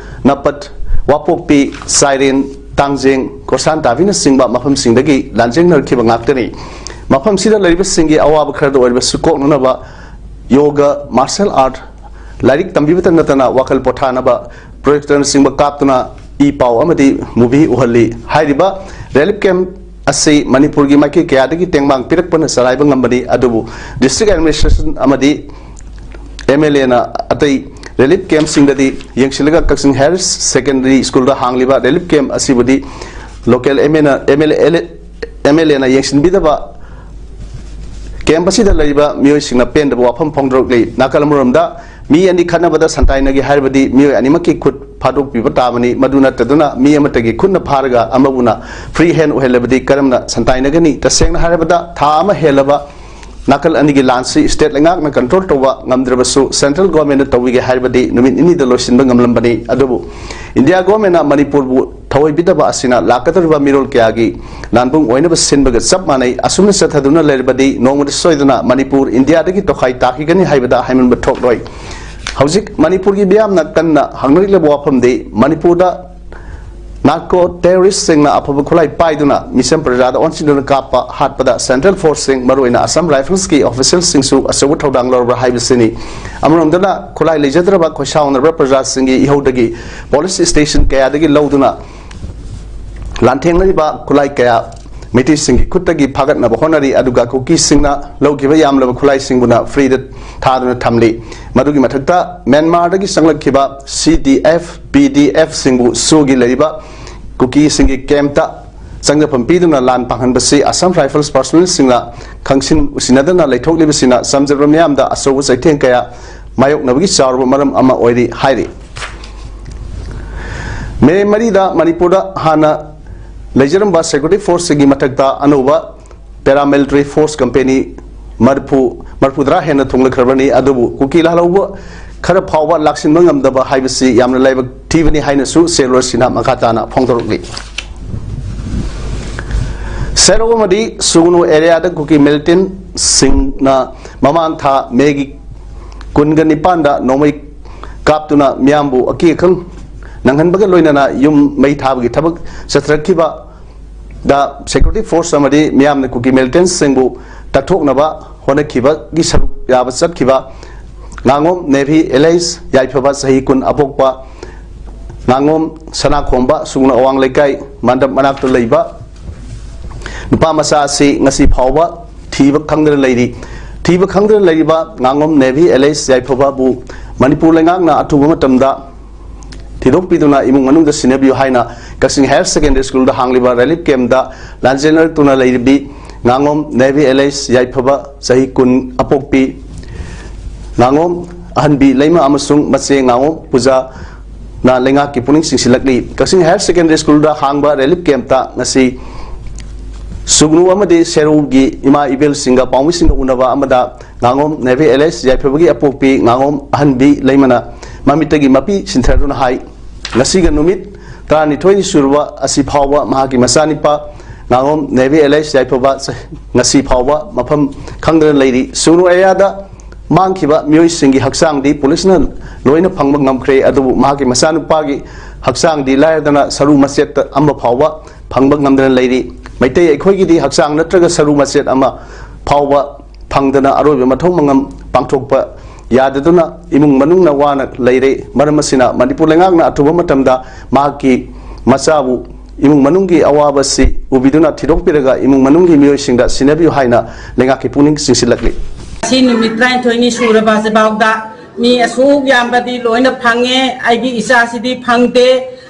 ꯅꯄꯠ, ꯋꯥꯄꯣꯛꯄꯤ, ꯆꯥꯏꯔꯦꯟ, ꯇꯥꯡꯖꯦꯡ, ꯀꯣꯔꯁꯥꯟ ꯇꯥꯕꯤꯅꯆꯤꯡꯕ ꯃꯐꯝꯁꯤꯡꯗꯒꯤ ꯂꯥꯟꯖꯦꯡꯅꯔꯛꯈꯤꯕ ꯉꯥꯛꯇꯅꯤ꯫ ꯃꯐꯝꯁꯤꯗ ꯂꯩꯔꯤꯕꯁꯤꯡꯒꯤ ꯑꯋꯥꯕ ꯈꯔꯗ ꯑꯣꯏꯔꯕꯁꯨ ꯀꯣꯛꯅꯅꯕ ꯌꯣꯒ, ꯃꯥꯔꯁꯦꯜ ꯑꯥꯔꯠ, ꯂꯥꯏꯔꯤꯛ ꯇꯝꯕꯤꯕꯇ ꯅꯠꯇꯅ ꯋꯥꯈꯜ ꯄꯣꯊꯥꯅꯕ ꯄ꯭ꯔꯣꯖꯦꯛꯇꯔꯅꯆꯤꯡꯕ ꯀꯥꯞꯇꯨꯅ ꯏ ꯄꯥꯎ ꯑꯃꯗꯤ ꯃꯨꯚꯤ ꯎꯍꯜꯂꯤ꯫ ꯍꯥꯏꯔꯤꯕ ꯔꯤꯂꯤꯐ ꯀꯦꯝꯞ ꯑꯁꯤ ꯃꯅꯤꯄꯨꯔꯒꯤ ꯃꯥꯏꯀꯩ ꯀꯌꯥꯗꯒꯤ ꯇꯦꯡꯕꯥꯡ ꯄꯤꯔꯛꯄꯅ ꯆꯂꯥꯏꯕ ꯉꯝꯕꯅꯤ, ꯑꯗꯨꯕꯨ ꯗꯤꯁꯇ꯭ꯔꯤꯛ ꯑꯦꯗꯃꯤꯅꯤꯁꯇ꯭ꯔꯦꯁꯟ ꯑꯃꯗꯤ ꯑꯦꯝ ꯑꯦꯜ ꯑꯦꯅ ꯑꯇꯩ ꯔꯤꯂꯤꯐ ꯀꯦꯝꯞꯁꯤꯡꯗꯗꯤ ꯌꯦꯡꯁꯤꯜꯂꯒ ꯀꯛꯆꯤꯡ ꯍꯥꯌꯔ ꯁꯦꯀꯦꯟꯗꯔꯤ ꯁ꯭ꯀꯨꯜꯗ ꯍꯥꯡꯂꯤꯕ ꯔꯤꯂꯤꯐ ꯀꯦꯝꯞ ꯑꯁꯤꯕꯨꯗꯤ local M L A, M L A ꯌꯦꯡꯁꯤꯟꯕꯤꯗꯕ ꯀꯦꯝꯞ ꯑꯁꯤꯗ ꯂꯩꯔꯤꯕ ꯃꯤꯑꯣꯏꯁꯤꯡꯅ ꯄꯦꯟꯗꯕ ꯋꯥꯐꯝ ꯐꯣꯡꯗꯣꯔꯛꯂꯤ꯫ ꯅꯥꯀꯜ ꯑꯃꯔꯣꯝꯗ ꯃꯤ ꯑꯅꯤ ꯈꯠꯅꯕꯗ ꯁꯟꯇꯥꯏꯅꯒꯦ ꯍꯥꯏꯔꯕꯗꯤ ꯃꯤꯑꯣꯏ ꯑꯅꯤꯃꯛꯀꯤ ꯈꯨꯠ ꯐꯥꯗꯣꯛꯄꯤꯕ ꯇꯥꯕꯅꯤ꯫ ꯃꯗꯨ ꯅꯠꯇꯗꯨꯅ ꯃꯤ ꯑꯃꯠꯇꯒꯤ ꯈꯨꯠꯅ ꯐꯥꯔꯒ ꯑꯃꯕꯨꯅ ꯐ꯭ꯔꯤ ꯍꯦꯟ ꯑꯣꯏꯍꯜꯂꯕꯗꯤ ꯀꯔꯝꯅ ꯁꯟꯇꯥꯏꯅꯒꯅꯤ? ꯇꯁꯦꯡꯅ ꯍꯥꯏꯔꯕꯗ ꯊꯥ ꯑꯃ ꯍꯦꯜꯂꯕ ꯅꯥꯀꯜ ꯑꯅꯤꯒꯤ ꯂꯥꯟꯁꯤ ꯁ꯭ꯇꯦꯠ ꯂꯩꯉꯥꯛꯅ ꯀꯟꯇ꯭ꯔꯣꯜ ꯇꯧꯕ ꯉꯝꯗ꯭ꯔꯕꯁꯨ ꯁꯦꯟꯇ꯭ꯔꯦꯜ ꯒꯣꯔꯃꯦꯟꯅ ꯇꯧꯕꯤꯒꯦ ꯍꯥꯏꯔꯕꯗꯤ ꯅꯨꯃꯤꯠ ꯅꯤꯅꯤꯗ ꯂꯣꯏꯁꯤꯟꯕ ꯉꯝꯂꯝꯕꯅꯤ꯫ ꯑꯗꯨꯕꯨ ꯏꯟꯗꯤꯌꯥ ꯒꯣꯔꯃꯦꯟꯅ ꯃꯅꯤꯄꯨꯔꯕꯨ ꯊꯑꯣꯏꯕꯤꯗꯕ ꯑꯁꯤꯅ ꯂꯥꯛꯀꯗꯧꯔꯤꯕ ꯃꯤꯔꯣꯜ ꯀꯌꯥꯒꯤ ꯂꯥꯟꯕꯨꯡ ꯑꯣꯏꯅꯕ ꯁꯤꯟꯕꯒ ꯆꯞ ꯃꯥꯟꯅꯩ꯫ ꯑꯁꯨꯝꯅ ꯆꯠꯊꯗꯨꯅ ꯂꯩꯔꯕꯗꯤ ꯅꯣꯡꯃꯗꯤ ꯁꯣꯏꯗꯅ ꯃꯅꯤꯄꯨꯔ ꯏꯟꯗꯤꯌꯥꯗꯒꯤ ꯇꯣꯈꯥꯏ ꯇꯥꯈꯤꯒꯅꯤ ꯍꯥꯏꯕꯗ ꯍꯥꯏꯃꯟꯕ ꯊꯣꯛꯂꯣꯏ꯫ ꯍꯧꯖꯤꯛ ꯃꯅꯤꯄꯨꯔꯒꯤ ꯃꯤꯌꯥꯝꯅ ꯀꯟꯅ ꯍꯪꯅꯔꯤꯕ ꯋꯥꯐꯝꯗꯤ ꯃꯅꯤꯄꯨꯔꯗ ꯅꯥꯔꯀꯣ ꯇꯦꯔꯣꯔꯤꯁꯁꯤꯡꯅ ꯑꯐꯕ ꯈꯨꯠꯂꯥꯏ ꯄꯥꯏꯗꯨꯅ ꯃꯤꯆꯝ ꯄ꯭ꯔꯖꯥꯗ ꯑꯣꯟꯁꯤꯟꯗꯨꯅ ꯀꯥꯞꯄ ꯍꯥꯠꯄꯗ ꯁꯦꯟꯇ꯭ꯔꯦꯜ ꯐꯣꯔꯁꯁꯤꯡ, ꯃꯔꯨꯑꯣꯏꯅ ꯑꯁꯥꯝ ꯔꯥꯏꯐꯜꯁꯀꯤ ꯑꯣꯐꯤꯁꯤꯌꯦꯜꯁꯤꯡꯁꯨ ꯑꯆꯧꯕ ꯊꯧꯗꯥꯡ ꯂꯧꯔꯕ꯭ꯔꯥ ꯍꯥꯏꯕꯁꯤꯅꯤ꯫ ꯑꯃꯔꯣꯝꯗꯅ ꯈꯨꯠꯂꯥꯏ ꯂꯩꯖꯗ꯭ꯔꯕ ꯈꯣꯏꯁꯥꯎꯅꯔꯕ ꯄ꯭ꯔꯖꯥꯁꯤꯡꯒꯤ ꯏꯍꯧꯗꯒꯤ ꯄꯨꯂꯤꯁ ꯁ꯭ꯇꯦꯁꯟ ꯀꯌꯥꯗꯒꯤ ꯂꯧꯗꯨꯅ ꯂꯥꯟꯊꯦꯡꯅꯔꯤꯕ ꯈꯨꯠꯂꯥꯏ ꯀꯌꯥ ꯃꯩꯇꯩꯁꯤꯡꯒꯤ ꯈꯨꯠꯇꯒꯤ ꯐꯥꯒꯠꯅꯕ ꯍꯣꯠꯅꯔꯤ꯫ ꯑꯗꯨꯒ ꯀꯨꯀꯤꯁꯤꯡꯅ ꯂꯧꯈꯤꯕ ꯌꯥꯝꯂꯕ ꯈꯨꯠꯂꯥꯏꯁꯤꯡꯕꯨꯅ ꯐ꯭ꯔꯤꯗ ꯊꯥꯗꯨꯅ ꯊꯝꯂꯤ꯫ ꯃꯗꯨꯒꯤ ꯃꯊꯛꯇ ꯃ꯭ꯌꯥꯟꯃꯥꯔꯗꯒꯤ ꯆꯪꯂꯛꯈꯤꯕ ꯁꯤ ꯗꯤ ꯑꯦꯐ, ꯄꯤ ꯗꯤ ꯑꯦꯐꯁꯤꯡꯕꯨ ꯁꯨꯒꯤ ꯂꯩꯔꯤꯕ ꯀꯨꯀꯤꯁꯤꯡꯒꯤ ꯀꯦꯝꯞꯇ ꯆꯪꯖꯐꯝ ꯄꯤꯗꯨꯅ ꯂꯥꯟ ꯄꯥꯡꯍꯟꯕꯁꯤ ꯑꯁꯥꯝ ꯔꯥꯏꯐꯜꯁ ꯄꯥꯔꯁꯣꯅꯦꯜꯁꯤꯡꯅ ꯈꯪꯁꯤꯟ ꯎꯁꯤꯟꯅꯗꯅ ꯂꯩꯊꯣꯛꯂꯤꯕꯁꯤꯅ ꯆꯝꯖꯕ ꯃꯤꯌꯥꯝꯗ ꯑꯆꯧꯕ ꯆꯩꯊꯦꯡ ꯀꯌꯥ ꯃꯥꯌꯣꯛꯅꯕꯒꯤ ꯆꯥꯎꯔꯕ ꯃꯔꯝ ꯑꯃ ꯑꯣꯏꯔꯤ ꯍꯥꯏꯔꯤ꯫ ꯃꯦ ꯃꯔꯤꯗ ꯃꯅꯤꯄꯨꯔꯗ ꯍꯥꯟꯅ ꯂꯩꯖꯔꯝꯕ ꯁꯦꯀ꯭ꯌꯨꯔꯤꯇꯤ ꯐꯣꯔꯁꯁꯤꯡꯒꯤ ꯃꯊꯛꯇ ꯑꯅꯧꯕ ꯄꯦꯔꯥꯃꯤꯂꯤꯇꯔꯤ ꯐꯣꯔꯁ ꯀꯝꯄꯦꯅꯤ ꯃꯔꯤꯐꯨ, ꯃꯔꯤꯐꯨꯇꯔꯥ ꯍꯦꯟꯅ ꯊꯨꯡꯂꯈ꯭ꯔꯕꯅꯤ꯫ ꯑꯗꯨꯕꯨ ꯀꯨꯀꯤ ꯂꯥꯜꯍꯧꯕ ꯈꯔ ꯐꯥꯎꯕ ꯂꯥꯛꯁꯤꯟꯕ ꯉꯝꯗꯕ ꯍꯥꯏꯕꯁꯤ ꯌꯥꯝꯅ ꯂꯥꯏꯕꯛ ꯊꯤꯕꯅꯤ ꯍꯥꯏꯅꯁꯨ ꯁꯦꯂꯨꯂꯔꯁꯤꯅ ꯃꯈꯥ ꯇꯥꯅ ꯐꯣꯡꯗꯣꯔꯛꯂꯤ꯫ ꯁꯦꯔꯧ ꯑꯃꯗꯤ ꯁꯨꯒꯅꯨ ꯑꯦꯔꯤꯌꯥꯗ ꯀꯨꯀꯤ ꯃꯤꯂꯤꯇꯦꯟꯁꯤꯡꯅ ꯃꯃꯥꯡ ꯊꯥ ꯃꯦꯒꯤ ꯀꯨꯟꯒ ꯅꯤꯄꯥꯟꯗ ꯅꯣꯡꯃꯩ ꯀꯥꯞꯇꯨꯅ ꯃꯤꯌꯥꯝꯕꯨ ꯑꯀꯤ ꯑꯈꯪ ꯅꯪꯍꯟꯕꯒ ꯂꯣꯏꯅꯅ ꯌꯨꯝ ꯃꯩ ꯊꯥꯕꯒꯤ ꯊꯕꯛ ꯆꯠꯊꯔꯛꯈꯤꯕꯗ ꯁꯦꯀ꯭ꯌꯨꯔꯤꯇꯤ ꯐꯣꯔꯁ ꯑꯃꯗꯤ ꯃꯤꯌꯥꯝꯅ ꯀꯨꯀꯤ ꯃꯤꯂꯤꯇꯦꯟꯁꯤꯡꯕꯨ ꯇꯛꯊꯣꯛꯅꯕ ꯍꯣꯠꯅꯈꯤꯕꯒꯤ ꯁꯔꯨꯛ ꯌꯥꯕ ꯆꯠꯈꯤꯕ ꯉꯥꯉꯣꯝ ꯅꯦꯚꯤ ꯑꯦꯂꯥꯏꯁ ꯌꯥꯏꯐꯕ ꯆꯍꯤ ꯀꯨꯟ ꯑꯄꯣꯛꯄ ꯉꯥꯉꯣꯝ ꯁꯅꯥꯈꯣꯝꯕ ꯁꯨꯒꯅꯨ ꯑꯋꯥꯡ ꯂꯩꯀꯥꯏ ꯃꯟꯗꯞ ꯃꯅꯥꯛꯇ ꯂꯩꯕ ꯅꯨꯄꯥ ꯃꯆꯥ ꯑꯁꯤ ꯉꯁꯤ ꯐꯥꯎꯕ ꯊꯤꯕ ꯈꯪꯗꯅ ꯂꯩꯔꯤ꯫ ꯊꯤꯕ ꯈꯪꯗꯅ ꯂꯩꯔꯤꯕ ꯉꯥꯉꯣꯝ ꯅꯦꯚꯤ ꯑꯦꯂꯥꯏꯁ ꯌꯥꯏꯐꯕꯕꯨ ꯃꯅꯤꯄꯨꯔ ꯂꯩꯉꯥꯛꯅ ꯑꯊꯨꯕ ꯃꯇꯝꯗ ꯊꯤꯗꯣꯛꯄꯤꯗꯨꯅ ꯏꯃꯨꯡ ꯃꯅꯨꯡꯗ ꯁꯤꯟꯅꯕꯤꯌꯨ ꯍꯥꯏꯅ ꯀꯛꯆꯤꯡ ꯍꯥꯏꯌꯔ ꯁꯦꯀꯦꯟꯗꯔꯤ ꯁ꯭ꯀꯨꯜꯗ ꯍꯥꯡꯂꯤꯕ ꯔꯤꯂꯤꯐ ꯀꯦꯝꯞꯇ ꯂꯥꯟꯖꯦꯟꯅꯔꯛꯇꯨꯅ ꯂꯩꯔꯤꯕꯤ ꯉꯥꯉꯣꯝ ꯅꯦꯚꯤ ꯑꯦꯂꯥꯏꯁ ꯌꯥꯏꯐꯕ ꯆꯍꯤ ꯀꯨꯟ ꯑꯄꯣꯛꯄꯤ ꯉꯥꯉꯣꯝ ꯑꯍꯟꯕꯤ ꯂꯩꯃ ꯑꯃꯁꯨꯡ ꯃꯆꯦ ꯉꯥꯉꯣꯝ ꯄꯨꯖꯥꯅ ꯂꯩꯉꯥꯛꯀꯤ ꯄꯨꯛꯅꯤꯡ ꯆꯤꯡꯁꯤꯜꯂꯛꯂꯤ꯫ ꯀꯛꯆꯤꯡ ꯍꯥꯌꯔ ꯁꯦꯀꯦꯟꯗꯔꯤ ꯁ꯭ꯀꯨꯜꯗ ꯍꯥꯡꯕ ꯔꯤꯂꯤꯐ ꯀꯦꯝꯞꯇ ꯉꯁꯤ ꯁꯨꯒꯅꯨ ꯑꯃꯗꯤ ꯁꯦꯔꯧꯒꯤ ꯏꯃꯥ ꯏꯕꯦꯜꯁꯤꯡꯒ ꯄꯥꯎꯃꯤꯁꯤꯡꯒ ꯎꯅꯕ ꯑꯃꯗ ꯉꯥꯉꯣꯝ ꯅꯦꯚꯤ ꯑꯦꯂꯥꯏꯁ ꯌꯥꯏꯐꯕꯒꯤ ꯑꯄꯣꯛꯄꯤ ꯉꯥꯉꯣꯝ ꯑꯍꯟꯕꯤ ꯂꯩꯃꯅ ꯃꯃꯤꯠꯇꯒꯤ ꯃꯄꯤ ꯁꯤꯟꯊꯗꯨꯅ ꯍꯥꯏ, ꯉꯁꯤꯒ ꯅꯨꯃꯤꯠ ꯇꯔꯥꯅꯤꯊꯣꯏꯅꯤ ꯁꯨꯔꯕ ꯑꯁꯤ ꯐꯥꯎꯕ ꯃꯍꯥꯛꯀꯤ ꯃꯆꯥꯅꯤꯄꯥ ꯉꯥꯉꯣꯝ ꯅꯦꯚꯤ ꯑꯦꯂꯥꯏꯁ ꯌꯥꯏꯐꯕ ꯉꯁꯤ ꯐꯥꯎꯕ ꯃꯐꯝ ꯈꯪꯗꯅ ꯂꯩꯔꯤ꯫ ꯁꯨꯒꯅꯨ ꯑꯦꯔꯤꯌꯥꯗ ꯃꯥꯡꯈꯤꯕ ꯃꯤꯑꯣꯏꯁꯤꯡꯒꯤ ꯍꯛꯆꯥꯡꯗꯤ ꯄꯨꯂꯤꯁꯅ ꯂꯣꯏꯅ ꯐꯪꯕ ꯉꯝꯈ꯭ꯔꯦ, ꯑꯗꯨꯕꯨ ꯃꯍꯥꯛꯀꯤ ꯃꯆꯥꯅꯨꯄꯥꯒꯤ ꯍꯛꯆꯥꯡꯗꯤ ꯂꯥꯏꯔꯗꯅ ꯁꯔꯨ ꯃꯆꯦꯠ ꯑꯃ ꯐꯥꯎꯕ ꯐꯪꯕ ꯉꯝꯗꯅ ꯂꯩꯔꯤ꯫ ꯃꯩꯇꯩ ꯑꯩꯈꯣꯏꯒꯤꯗꯤ ꯍꯛꯆꯥꯡ ꯅꯠꯇ꯭ꯔꯒ ꯁꯔꯨ ꯃꯆꯦꯠ ꯑꯃ ꯐꯥꯎꯕ ꯐꯪꯗꯅ ꯑꯔꯣꯏꯕ ꯃꯊꯧ ꯃꯉꯝ ꯄꯥꯡꯊꯣꯛꯄ ꯌꯥꯗꯗꯨꯅ ꯏꯃꯨꯡ ꯃꯅꯨꯡꯅ ꯋꯥꯅ ꯂꯩꯔꯦ꯫ ꯃꯔꯝ ꯑꯁꯤꯅ ꯃꯅꯤꯄꯨꯔ ꯂꯩꯉꯥꯛꯅ ꯑꯊꯨꯕ ꯃꯇꯝꯗ ꯃꯍꯥꯛꯀꯤ ꯃꯆꯥꯕꯨ ꯏꯃꯨꯡ ꯃꯅꯨꯡꯒꯤ ꯑꯋꯥꯕꯁꯤ ꯎꯕꯤꯗꯨꯅ ꯊꯤꯗꯣꯛꯄꯤꯔꯒ ꯏꯃꯨꯡ ꯃꯅꯨꯡꯒꯤ ꯃꯤꯑꯣꯏꯁꯤꯡꯗ ꯁꯤꯟꯅꯕꯤꯌꯨ ꯍꯥꯏꯅ ꯂꯩꯉꯥꯛꯀꯤ ꯄꯨꯛꯅꯤꯡ ꯆꯤꯡꯁꯤꯜꯂꯛꯂꯤ꯫ ꯉꯁꯤ ꯅꯨꯃꯤꯠ ꯇꯔꯥꯅꯤꯊꯣꯏꯅꯤ ꯁꯨꯔꯕ ꯑꯁꯤꯐꯥꯎꯗ ꯃꯤ ꯑꯁꯨꯛ ꯌꯥꯝꯕꯗꯤ ꯂꯣꯏꯅ ꯐꯪꯉꯦ, ꯑꯩꯒꯤ ꯏꯆꯥꯁꯤꯗꯤ ꯐꯪꯗꯦ꯫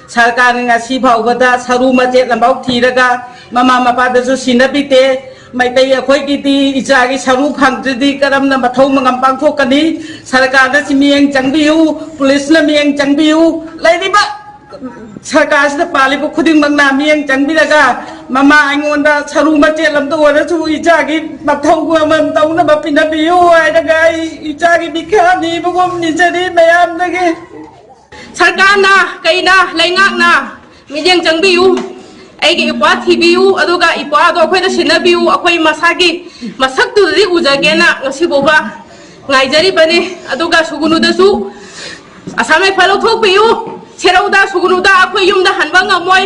ꯁꯔꯀꯥꯔꯅ ꯉꯁꯤ ꯐꯥꯎꯕꯗ ꯁꯔꯨ ꯃꯆꯦꯠ ꯑꯃꯐꯥꯎ ꯊꯤꯔꯒ ꯃꯃꯥ ꯃꯄꯥꯗꯁꯨ ꯁꯤꯟꯅꯕꯤꯗꯦ꯫ ꯃꯩꯇꯩ ꯑꯩꯈꯣꯏꯒꯤꯗꯤ ꯏꯆꯥꯒꯤ ꯁꯔꯨ ꯐꯪꯗ꯭ꯔꯗꯤ ꯀꯔꯝꯅ ꯃꯊꯧ ꯃꯉꯝ ꯄꯥꯡꯊꯣꯛꯀꯅꯤ? ꯁꯔꯀꯥꯔꯅ ꯁꯤ ꯃꯤꯠꯌꯦꯡ ꯆꯪꯕꯤꯌꯨ, ꯄꯨꯂꯤꯁꯅ ꯃꯤꯠꯌꯦꯡ ꯆꯪꯕꯤꯌꯨ꯫ ꯂꯩꯔꯤꯕ ꯁꯔꯀꯥꯔꯁꯤꯗ ꯄꯥꯜꯂꯤꯕ ꯈꯨꯗꯤꯡꯃꯛꯅ ꯃꯤꯠꯌꯦꯡ ꯆꯪꯕꯤꯔꯒ, ꯃꯃꯥ ꯑꯩꯉꯣꯟꯗ ꯁꯔꯨ ꯃꯆꯦꯠ ꯑꯃꯇ ꯑꯣꯏꯔꯁꯨ ꯏꯆꯥꯒꯤ ꯃꯊꯧ ꯑꯃ ꯇꯧꯅꯕ ꯄꯤꯅꯕꯤꯌꯨ ꯍꯥꯏꯔꯒ ꯑꯩ ꯏꯆꯥꯒꯤ ꯃꯤꯈꯥ ꯅꯤꯕꯒꯨꯝ ꯅꯤꯖꯔꯤ ꯃꯌꯥꯝꯗꯒꯤ꯫ ꯁꯔꯀꯥꯔꯅ, ꯀꯩꯅ, ꯂꯩꯉꯥꯛꯅ ꯃꯤꯠꯌꯦꯡ ꯆꯪꯕꯤꯌꯨ, ꯑꯩꯒꯤ ꯏꯄ꯭ꯋꯥ ꯊꯤꯕꯤꯌꯨ, ꯑꯗꯨꯒ ꯏꯄ꯭ꯋꯥꯗꯣ ꯑꯩꯈꯣꯏꯗ ꯁꯤꯟꯅꯕꯤꯌꯨ꯫ ꯑꯩꯈꯣꯏ ꯃꯁꯥꯒꯤ ꯃꯁꯛꯇꯨꯗꯗꯤ ꯎꯖꯒꯦꯅ ꯉꯁꯤ ꯐꯥꯎꯕ ꯉꯥꯏꯖꯔꯤꯕꯅꯤ꯫ ꯑꯗꯨꯒ ꯁꯨꯒꯨꯅꯨꯗꯁꯨ ꯑꯁꯥꯝ ꯔꯥꯏꯐꯜ ꯂꯧꯊꯣꯛꯄꯤꯌꯨ꯫ ꯁꯦꯔꯧꯗ ꯁꯨꯒꯨꯅꯨꯗ ꯑꯩꯈꯣꯏ ꯌꯨꯝꯗ ꯍꯟꯕ ꯉꯝꯃꯣꯏ꯫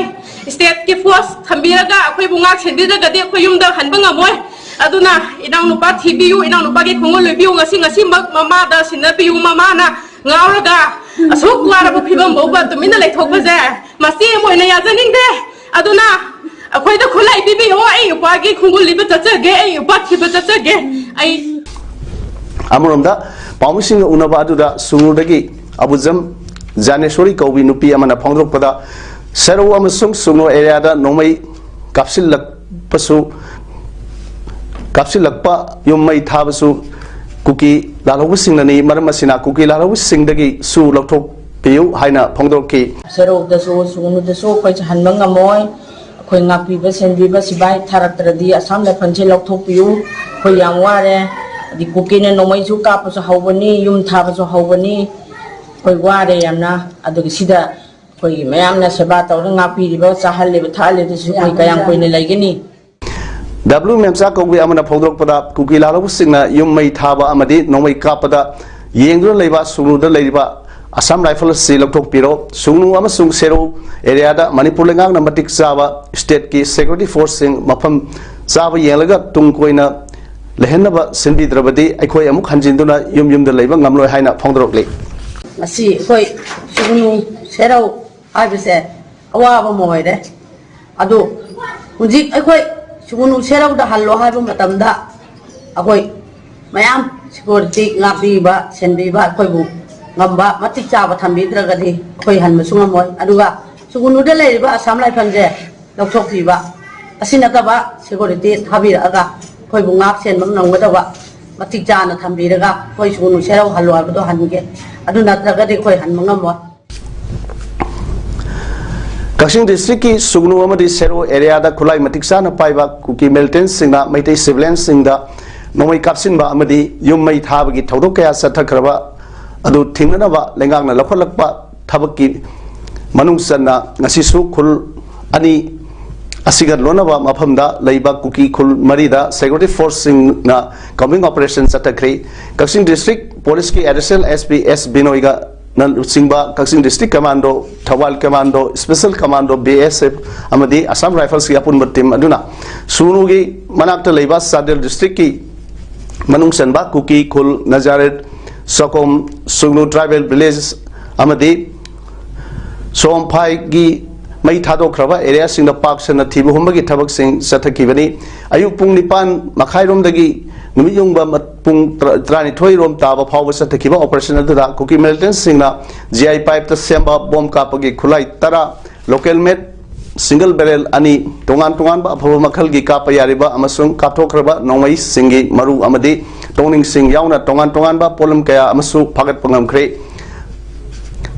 ꯁ꯭ꯇꯦꯠꯀꯤ ꯐꯣꯔꯁ ꯊꯝꯕꯤꯔꯒ ꯑꯩꯈꯣꯏꯕꯨ ꯉꯥꯛ ꯁꯦꯟꯕꯤꯗ꯭ꯔꯒꯗꯤ ꯑꯩꯈꯣꯏ ꯌꯨꯝꯗ ꯍꯟꯕ ꯉꯝꯃꯣꯏ꯫ ꯑꯗꯨꯅ ꯏꯅꯥꯎꯅꯨꯄꯥ ꯊꯤꯕꯤꯌꯨ, ꯏꯅꯥꯎꯅꯨꯄꯥꯒꯤ ꯈꯣꯡꯒꯨꯜ ꯂꯣꯏꯕꯤꯌꯨ꯫ ꯉꯁꯤ, ꯉꯁꯤꯃꯛ ꯃꯃꯥꯗ ꯁꯤꯟꯅꯕꯤꯌꯨ꯫ ꯃꯃꯥꯅ ꯉꯥꯎꯔꯒ ꯑꯁꯨꯛ ꯋꯥꯔꯕ ꯐꯤꯕꯝ ꯐꯥꯎꯕ ꯇꯨꯃꯤꯟꯅ ꯂꯩꯊꯣꯛꯄꯁꯦ ꯃꯆꯦ ꯑꯃ ꯑꯣꯏꯅ ꯌꯥꯖꯅꯤꯡꯗꯦ꯫ ꯑꯗꯨꯅ ꯑꯩꯈꯣꯏꯗ ꯈꯨꯠꯂꯥꯏ ꯄꯤꯕꯤꯌꯨ꯫ ꯑꯩ ꯏꯄꯥꯒꯤ ꯈꯣꯡꯒꯨꯜ ꯂꯤꯕ ꯆꯠꯆꯒꯦ, ꯑꯩ ꯏꯄꯥ ꯊꯤꯕ ꯆꯠꯆꯒꯦ꯫ ꯑꯩ ꯑꯃꯔꯣꯝꯗ, ꯄꯥꯎꯃꯤꯁꯤꯡꯒ ꯎꯅꯕ ꯑꯗꯨꯗ ꯁꯨꯒꯅꯨꯗꯒꯤ ꯑꯕꯨꯖꯝ ꯖꯥꯅꯦꯁꯣꯔꯤ ꯀꯧꯕꯤ ꯅꯨꯄꯤ ꯑꯃꯅ ꯐꯣꯡꯗꯣꯔꯛꯄꯗ, ꯁꯦꯔꯧ ꯑꯃꯁꯨꯡ ꯁꯨꯒꯅꯨ ꯑꯦꯔꯤꯌꯥꯗ ꯅꯣꯡꯃꯩ ꯀꯥꯞꯁꯤꯜꯂꯛꯄꯁꯨ, ꯀꯥꯞꯁꯤꯜꯂꯛꯄ ꯌꯨꯝ ꯃꯩ ꯊꯥꯕꯁꯨ ꯀꯨꯀꯤ ꯂꯥꯜꯍꯧꯕꯁꯤꯡꯅꯅꯤ꯫ ꯃꯔꯝ ꯑꯁꯤꯅ ꯀꯨꯀꯤ ꯂꯥꯜꯍꯧꯕꯁꯤꯡꯗꯒꯤꯁꯨ ꯂꯧꯊꯣꯛꯄꯤꯌꯨ ꯍꯥꯏꯅ ꯐꯣꯡꯗꯣꯔꯛꯈꯤ꯫ ꯁꯦꯔꯧꯗꯁꯨ, ꯁꯨꯒꯅꯨꯗꯁꯨ ꯑꯩꯈꯣꯏꯁꯦ ꯍꯟꯕ ꯉꯝꯃꯣꯏ꯫ ꯑꯩꯈꯣꯏ ꯉꯥꯛꯄꯤꯕ ꯁꯦꯟꯕꯤꯕ ꯁꯤꯐꯥꯏ ꯊꯥꯔꯛꯇ꯭ꯔꯗꯤ ꯑꯁꯥꯝ ꯔꯥꯏꯐꯜꯁꯦ ꯂꯧꯊꯣꯛꯄꯤꯌꯨ꯫ ꯑꯩꯈꯣꯏ ꯌꯥꯝ ꯋꯥꯔꯦ꯫ ꯍꯥꯏꯗꯤ ꯀꯨꯀꯤꯅ ꯅꯣꯡꯃꯩꯁꯨ ꯀꯥꯞꯄꯁꯨ ꯍꯧꯕꯅꯤ, ꯌꯨꯝ ꯊꯥꯕꯁꯨ ꯍꯧꯕꯅꯤ꯫ ꯑꯩꯈꯣꯏ ꯋꯥꯔꯦ ꯌꯥꯝꯅ꯫ ꯑꯗꯨꯒꯤ ꯁꯤꯗ ꯑꯩꯈꯣꯏꯒꯤ ꯃꯌꯥꯝꯅ ꯁꯦꯕꯥ ꯇꯧꯔꯒ ꯉꯥꯛꯄꯤꯔꯤꯕ, ꯆꯥꯍꯜꯂꯤꯕ, ꯊꯛꯍꯜꯂꯤꯕꯁꯨ ꯑꯩꯈꯣꯏ ꯀꯌꯥꯝ ꯀꯨꯏꯅ ꯂꯩꯒꯅꯤ? ꯗꯕ꯭ꯂꯤꯎ ꯃꯦꯝꯆꯥ ꯀꯧꯕꯤ ꯑꯃꯅ ꯐꯣꯡꯗꯣꯔꯛꯄꯗ, ꯀꯨꯀꯤ ꯂꯥꯜꯍꯧꯕꯁꯤꯡꯅ ꯌꯨꯝ ꯃꯩ ꯊꯥꯕ ꯑꯃꯗꯤ ꯅꯣꯡꯃꯩ ꯀꯥꯞꯄꯗ ꯌꯦꯡꯗꯨꯅ ꯂꯩꯕ ꯁꯨꯒꯅꯨꯗ ꯂꯩꯔꯤꯕ ꯑꯁꯥꯝ ꯔꯥꯏꯐꯜ ꯑꯁꯤ ꯂꯧꯊꯣꯛꯄꯤꯔꯣ꯫ ꯁꯨꯒꯅꯨ ꯑꯃꯁꯨꯡ ꯁꯦꯔꯧ ꯑꯦꯔꯤꯌꯥꯗ ꯃꯅꯤꯄꯨꯔ ꯂꯩꯉꯥꯛꯅ ꯃꯇꯤꯛ ꯆꯥꯕ ꯁ꯭ꯇꯦꯠꯀꯤ ꯁꯦꯀ꯭ꯌꯨꯔꯤꯇꯤ ꯐꯣꯔꯁꯁꯤꯡ ꯃꯐꯝ ꯆꯥꯕ ꯌꯦꯡꯂꯒ ꯇꯨꯡ ꯀꯣꯏꯅ ꯂꯩꯍꯟꯅꯕ ꯁꯤꯟꯕꯤꯗ꯭ꯔꯕꯗꯤ ꯑꯩꯈꯣꯏ ꯑꯃꯨꯛ ꯍꯟꯖꯤꯟꯗꯨꯅ ꯌꯨꯝ ꯌꯨꯝꯗ ꯂꯩꯕ ꯉꯝꯂꯣꯏ ꯍꯥꯏꯅ ꯐꯣꯡꯗꯣꯔꯛꯂꯤ꯫ ꯉꯁꯤ ꯑꯩꯈꯣꯏ ꯁꯨꯒꯅꯨ ꯁꯦꯔꯧ ꯍꯥꯏꯕꯁꯦ ꯑꯋꯥꯕ ꯑꯃ ꯑꯣꯏꯔꯦ꯫ ꯑꯗꯨ ꯍꯧꯖꯤꯛ ꯑꯩꯈꯣꯏ ꯁꯨꯒꯅꯨ ꯁꯦꯔꯧꯗ ꯍꯜꯂꯣ ꯍꯥꯏꯕ ꯃꯇꯝꯗ ꯑꯩꯈꯣꯏ ꯃꯌꯥꯝ ꯁꯦꯀ꯭ꯌꯨꯔꯤꯇꯤ ꯉꯥꯛꯄꯤꯕ, ꯁꯦꯟꯕꯤꯕ ꯑꯩꯈꯣꯏꯕꯨ ꯉꯝꯕ ꯃꯇꯤꯛ ꯆꯥꯕ ꯊꯝꯕꯤꯗ꯭ꯔꯒꯗꯤ ꯑꯩꯈꯣꯏ ꯍꯟꯕꯁꯨ ꯉꯝꯃꯣꯏ꯫ ꯑꯗꯨꯒ ꯁꯨꯒꯅꯨꯗ ꯂꯩꯔꯤꯕ ꯑꯁꯥꯝ ꯔꯥꯏꯐꯜꯁꯦ ꯂꯧꯊꯣꯛꯄꯤꯕ, ꯑꯁꯤ ꯅꯠꯇꯕ ꯁꯦꯀ꯭ꯌꯨꯔꯤꯇꯤ ꯊꯥꯕꯤꯔꯛꯑꯒ ꯑꯩꯈꯣꯏꯕꯨ ꯉꯥꯛ ꯁꯦꯟꯕ ꯉꯝꯒꯗꯕ ꯃꯇꯤꯛ ꯆꯥꯅ ꯊꯝꯕꯤꯔꯒ ꯑꯩꯈꯣꯏ ꯁꯨꯒꯅꯨ ꯁꯦꯔꯧ ꯍꯜꯂꯣ ꯍꯥꯏꯕꯗꯣ ꯍꯟꯒꯦ꯫ ꯑꯗꯨ ꯅꯠꯇ꯭ꯔꯒꯗꯤ ꯑꯩꯈꯣꯏ ꯍꯟꯕ ꯉꯝꯃꯣꯏ꯫ ꯀꯛꯆꯤꯡ ꯗꯤꯁꯇ꯭ꯔꯤꯛꯀꯤ ꯁꯨꯒꯅꯨ ꯑꯃꯗꯤ ꯁꯦꯔꯣ ꯑꯦꯔꯤꯌꯥꯗ ꯈꯨꯠꯂꯥꯏ ꯃꯇꯤꯛ ꯆꯥꯅ ꯄꯥꯏꯕ ꯀꯨꯀꯤ ꯃꯤꯂꯤꯇꯦꯟꯁꯤꯡꯅ ꯃꯩꯇꯩ ꯁꯤꯚꯤꯂꯤꯌꯟꯁꯤꯡꯗ ꯅꯣꯡꯃꯩ ꯀꯥꯞꯁꯤꯟꯕ ꯑꯃꯗꯤ ꯌꯨꯝ ꯃꯩ ꯊꯥꯕꯒꯤ ꯊꯧꯗꯣꯛ ꯀꯌꯥ ꯆꯠꯊꯈ꯭ꯔꯕ ꯑꯗꯨ ꯊꯤꯡꯅꯅꯕ ꯂꯩꯉꯥꯛꯅ ꯂꯧꯈꯠꯂꯛꯄ ꯊꯕꯛꯀꯤ ꯃꯅꯨꯡ ꯆꯟꯅ ꯉꯁꯤꯁꯨ ꯈꯨꯜ ꯑꯅꯤ ꯑꯁꯤꯒ ꯂꯣꯟꯅꯕ ꯃꯐꯝꯗ ꯂꯩꯕ ꯀꯨꯀꯤ ꯈꯨꯜ ꯃꯔꯤꯗ ꯁꯦꯀ꯭ꯌꯨꯔꯤꯇꯤ ꯐꯣꯔꯁꯁꯤꯡꯅ ꯀꯣꯝꯕꯤꯡ ꯑꯣꯄꯔꯦꯁꯟ ꯆꯠꯊꯈ꯭ꯔꯤ꯫ ꯀꯛꯆꯤꯡ ꯗꯤꯁꯇ꯭ꯔꯤꯛ ꯄꯨꯂꯤꯁꯀꯤ ꯑꯦꯗꯤꯁꯅꯦꯜ ꯑꯦꯁ ꯄꯤ ꯑꯦꯁ ꯕꯤꯅꯣꯏꯒ ꯅꯆꯤꯡꯕ Kakching district commando, Thoubal commando, special commando, B S F ꯑꯃꯗꯤ ꯑꯁꯥꯝ ꯔꯥꯏꯐꯜꯁꯀꯤ ꯑꯄꯨꯟꯕ ꯇꯤꯝ ꯑꯗꯨꯅ ꯁꯨꯒꯅꯨꯒꯤ ꯃꯅꯥꯛꯇ ꯂꯩꯕ ꯆꯥꯟꯗꯦꯜ ꯗꯤꯁꯇ꯭ꯔꯤꯛꯀꯤ ꯃꯅꯨꯡ ꯆꯟꯕ ꯀꯨꯀꯤ ꯈꯨꯜ, ꯅꯖꯥꯔꯦꯠ, ꯁꯣꯀꯣꯝ, ꯁꯨꯒꯅꯨ ꯇ꯭ꯔꯥꯏꯕꯦꯜ ꯚꯤꯂꯦꯖ ꯑꯃꯗꯤ ꯁꯣꯝꯐꯥꯏꯒꯤ ꯃꯩ ꯊꯥꯗꯣꯛꯈ꯭ꯔꯕ ꯑꯦꯔꯤꯌꯥꯁꯤꯡꯗ ꯄꯥꯛ ꯁꯟꯅ ꯊꯤꯕ ꯍꯨꯝꯕꯒꯤ ꯊꯕꯛꯁꯤꯡ ꯆꯠꯊꯈꯤꯕꯅꯤ꯫ ꯑꯌꯨꯛ ꯄꯨꯡ ꯅꯤꯄꯥꯟ ꯃꯈꯥꯏꯔꯣꯝꯗꯒꯤ ꯅꯨꯃꯤꯠ ꯌꯨꯡꯕ ꯃ-, ꯄꯨꯡ ꯇꯔꯥ-, ꯇꯔꯥꯅꯤꯊꯣꯏ ꯔꯣꯝ ꯇꯥꯕ ꯐꯥꯎꯕ ꯆꯠꯊꯈꯤꯕ ꯑꯣꯄꯔꯦꯁꯟ ꯑꯗꯨꯗ ꯀꯨꯀꯤ ꯃꯤꯂꯤꯇꯦꯟꯁꯤꯡꯅ ꯖꯤ ꯑꯥꯏ ꯄꯥꯏꯞꯇ ꯁꯦꯝꯕ ꯕꯣꯝ ꯀꯥꯞꯄꯒꯤ ꯈꯨꯠꯂꯥꯏ ꯇꯔꯥ, ꯂꯣꯀꯦꯜ ꯃꯦꯗ ꯁꯤꯡꯒꯜ ꯕꯦꯔꯦꯜ ꯑꯅꯤ, ꯇꯣꯉꯥꯟ ꯇꯣꯉꯥꯟꯕ ꯑꯐꯕ ꯃꯈꯜꯒꯤ ꯀꯥꯞꯄ ꯌꯥꯔꯤꯕ ꯑꯃꯁꯨꯡ ꯀꯥꯞꯊꯣꯛꯈ꯭ꯔꯕ ꯅꯣꯡꯃꯩꯁꯤꯡꯒꯤ ꯃꯔꯨ ꯑꯃꯗꯤ ꯇꯣꯡꯅꯤꯡꯁꯤꯡ ꯌꯥꯎꯅ ꯇꯣꯉꯥꯟ ꯇꯣꯉꯥꯟꯕ ꯄꯣꯠꯂꯝ ꯀꯌꯥ ꯑꯃꯁꯨ ꯐꯥꯒꯠꯄ ꯉꯝꯈ꯭ꯔꯦ꯫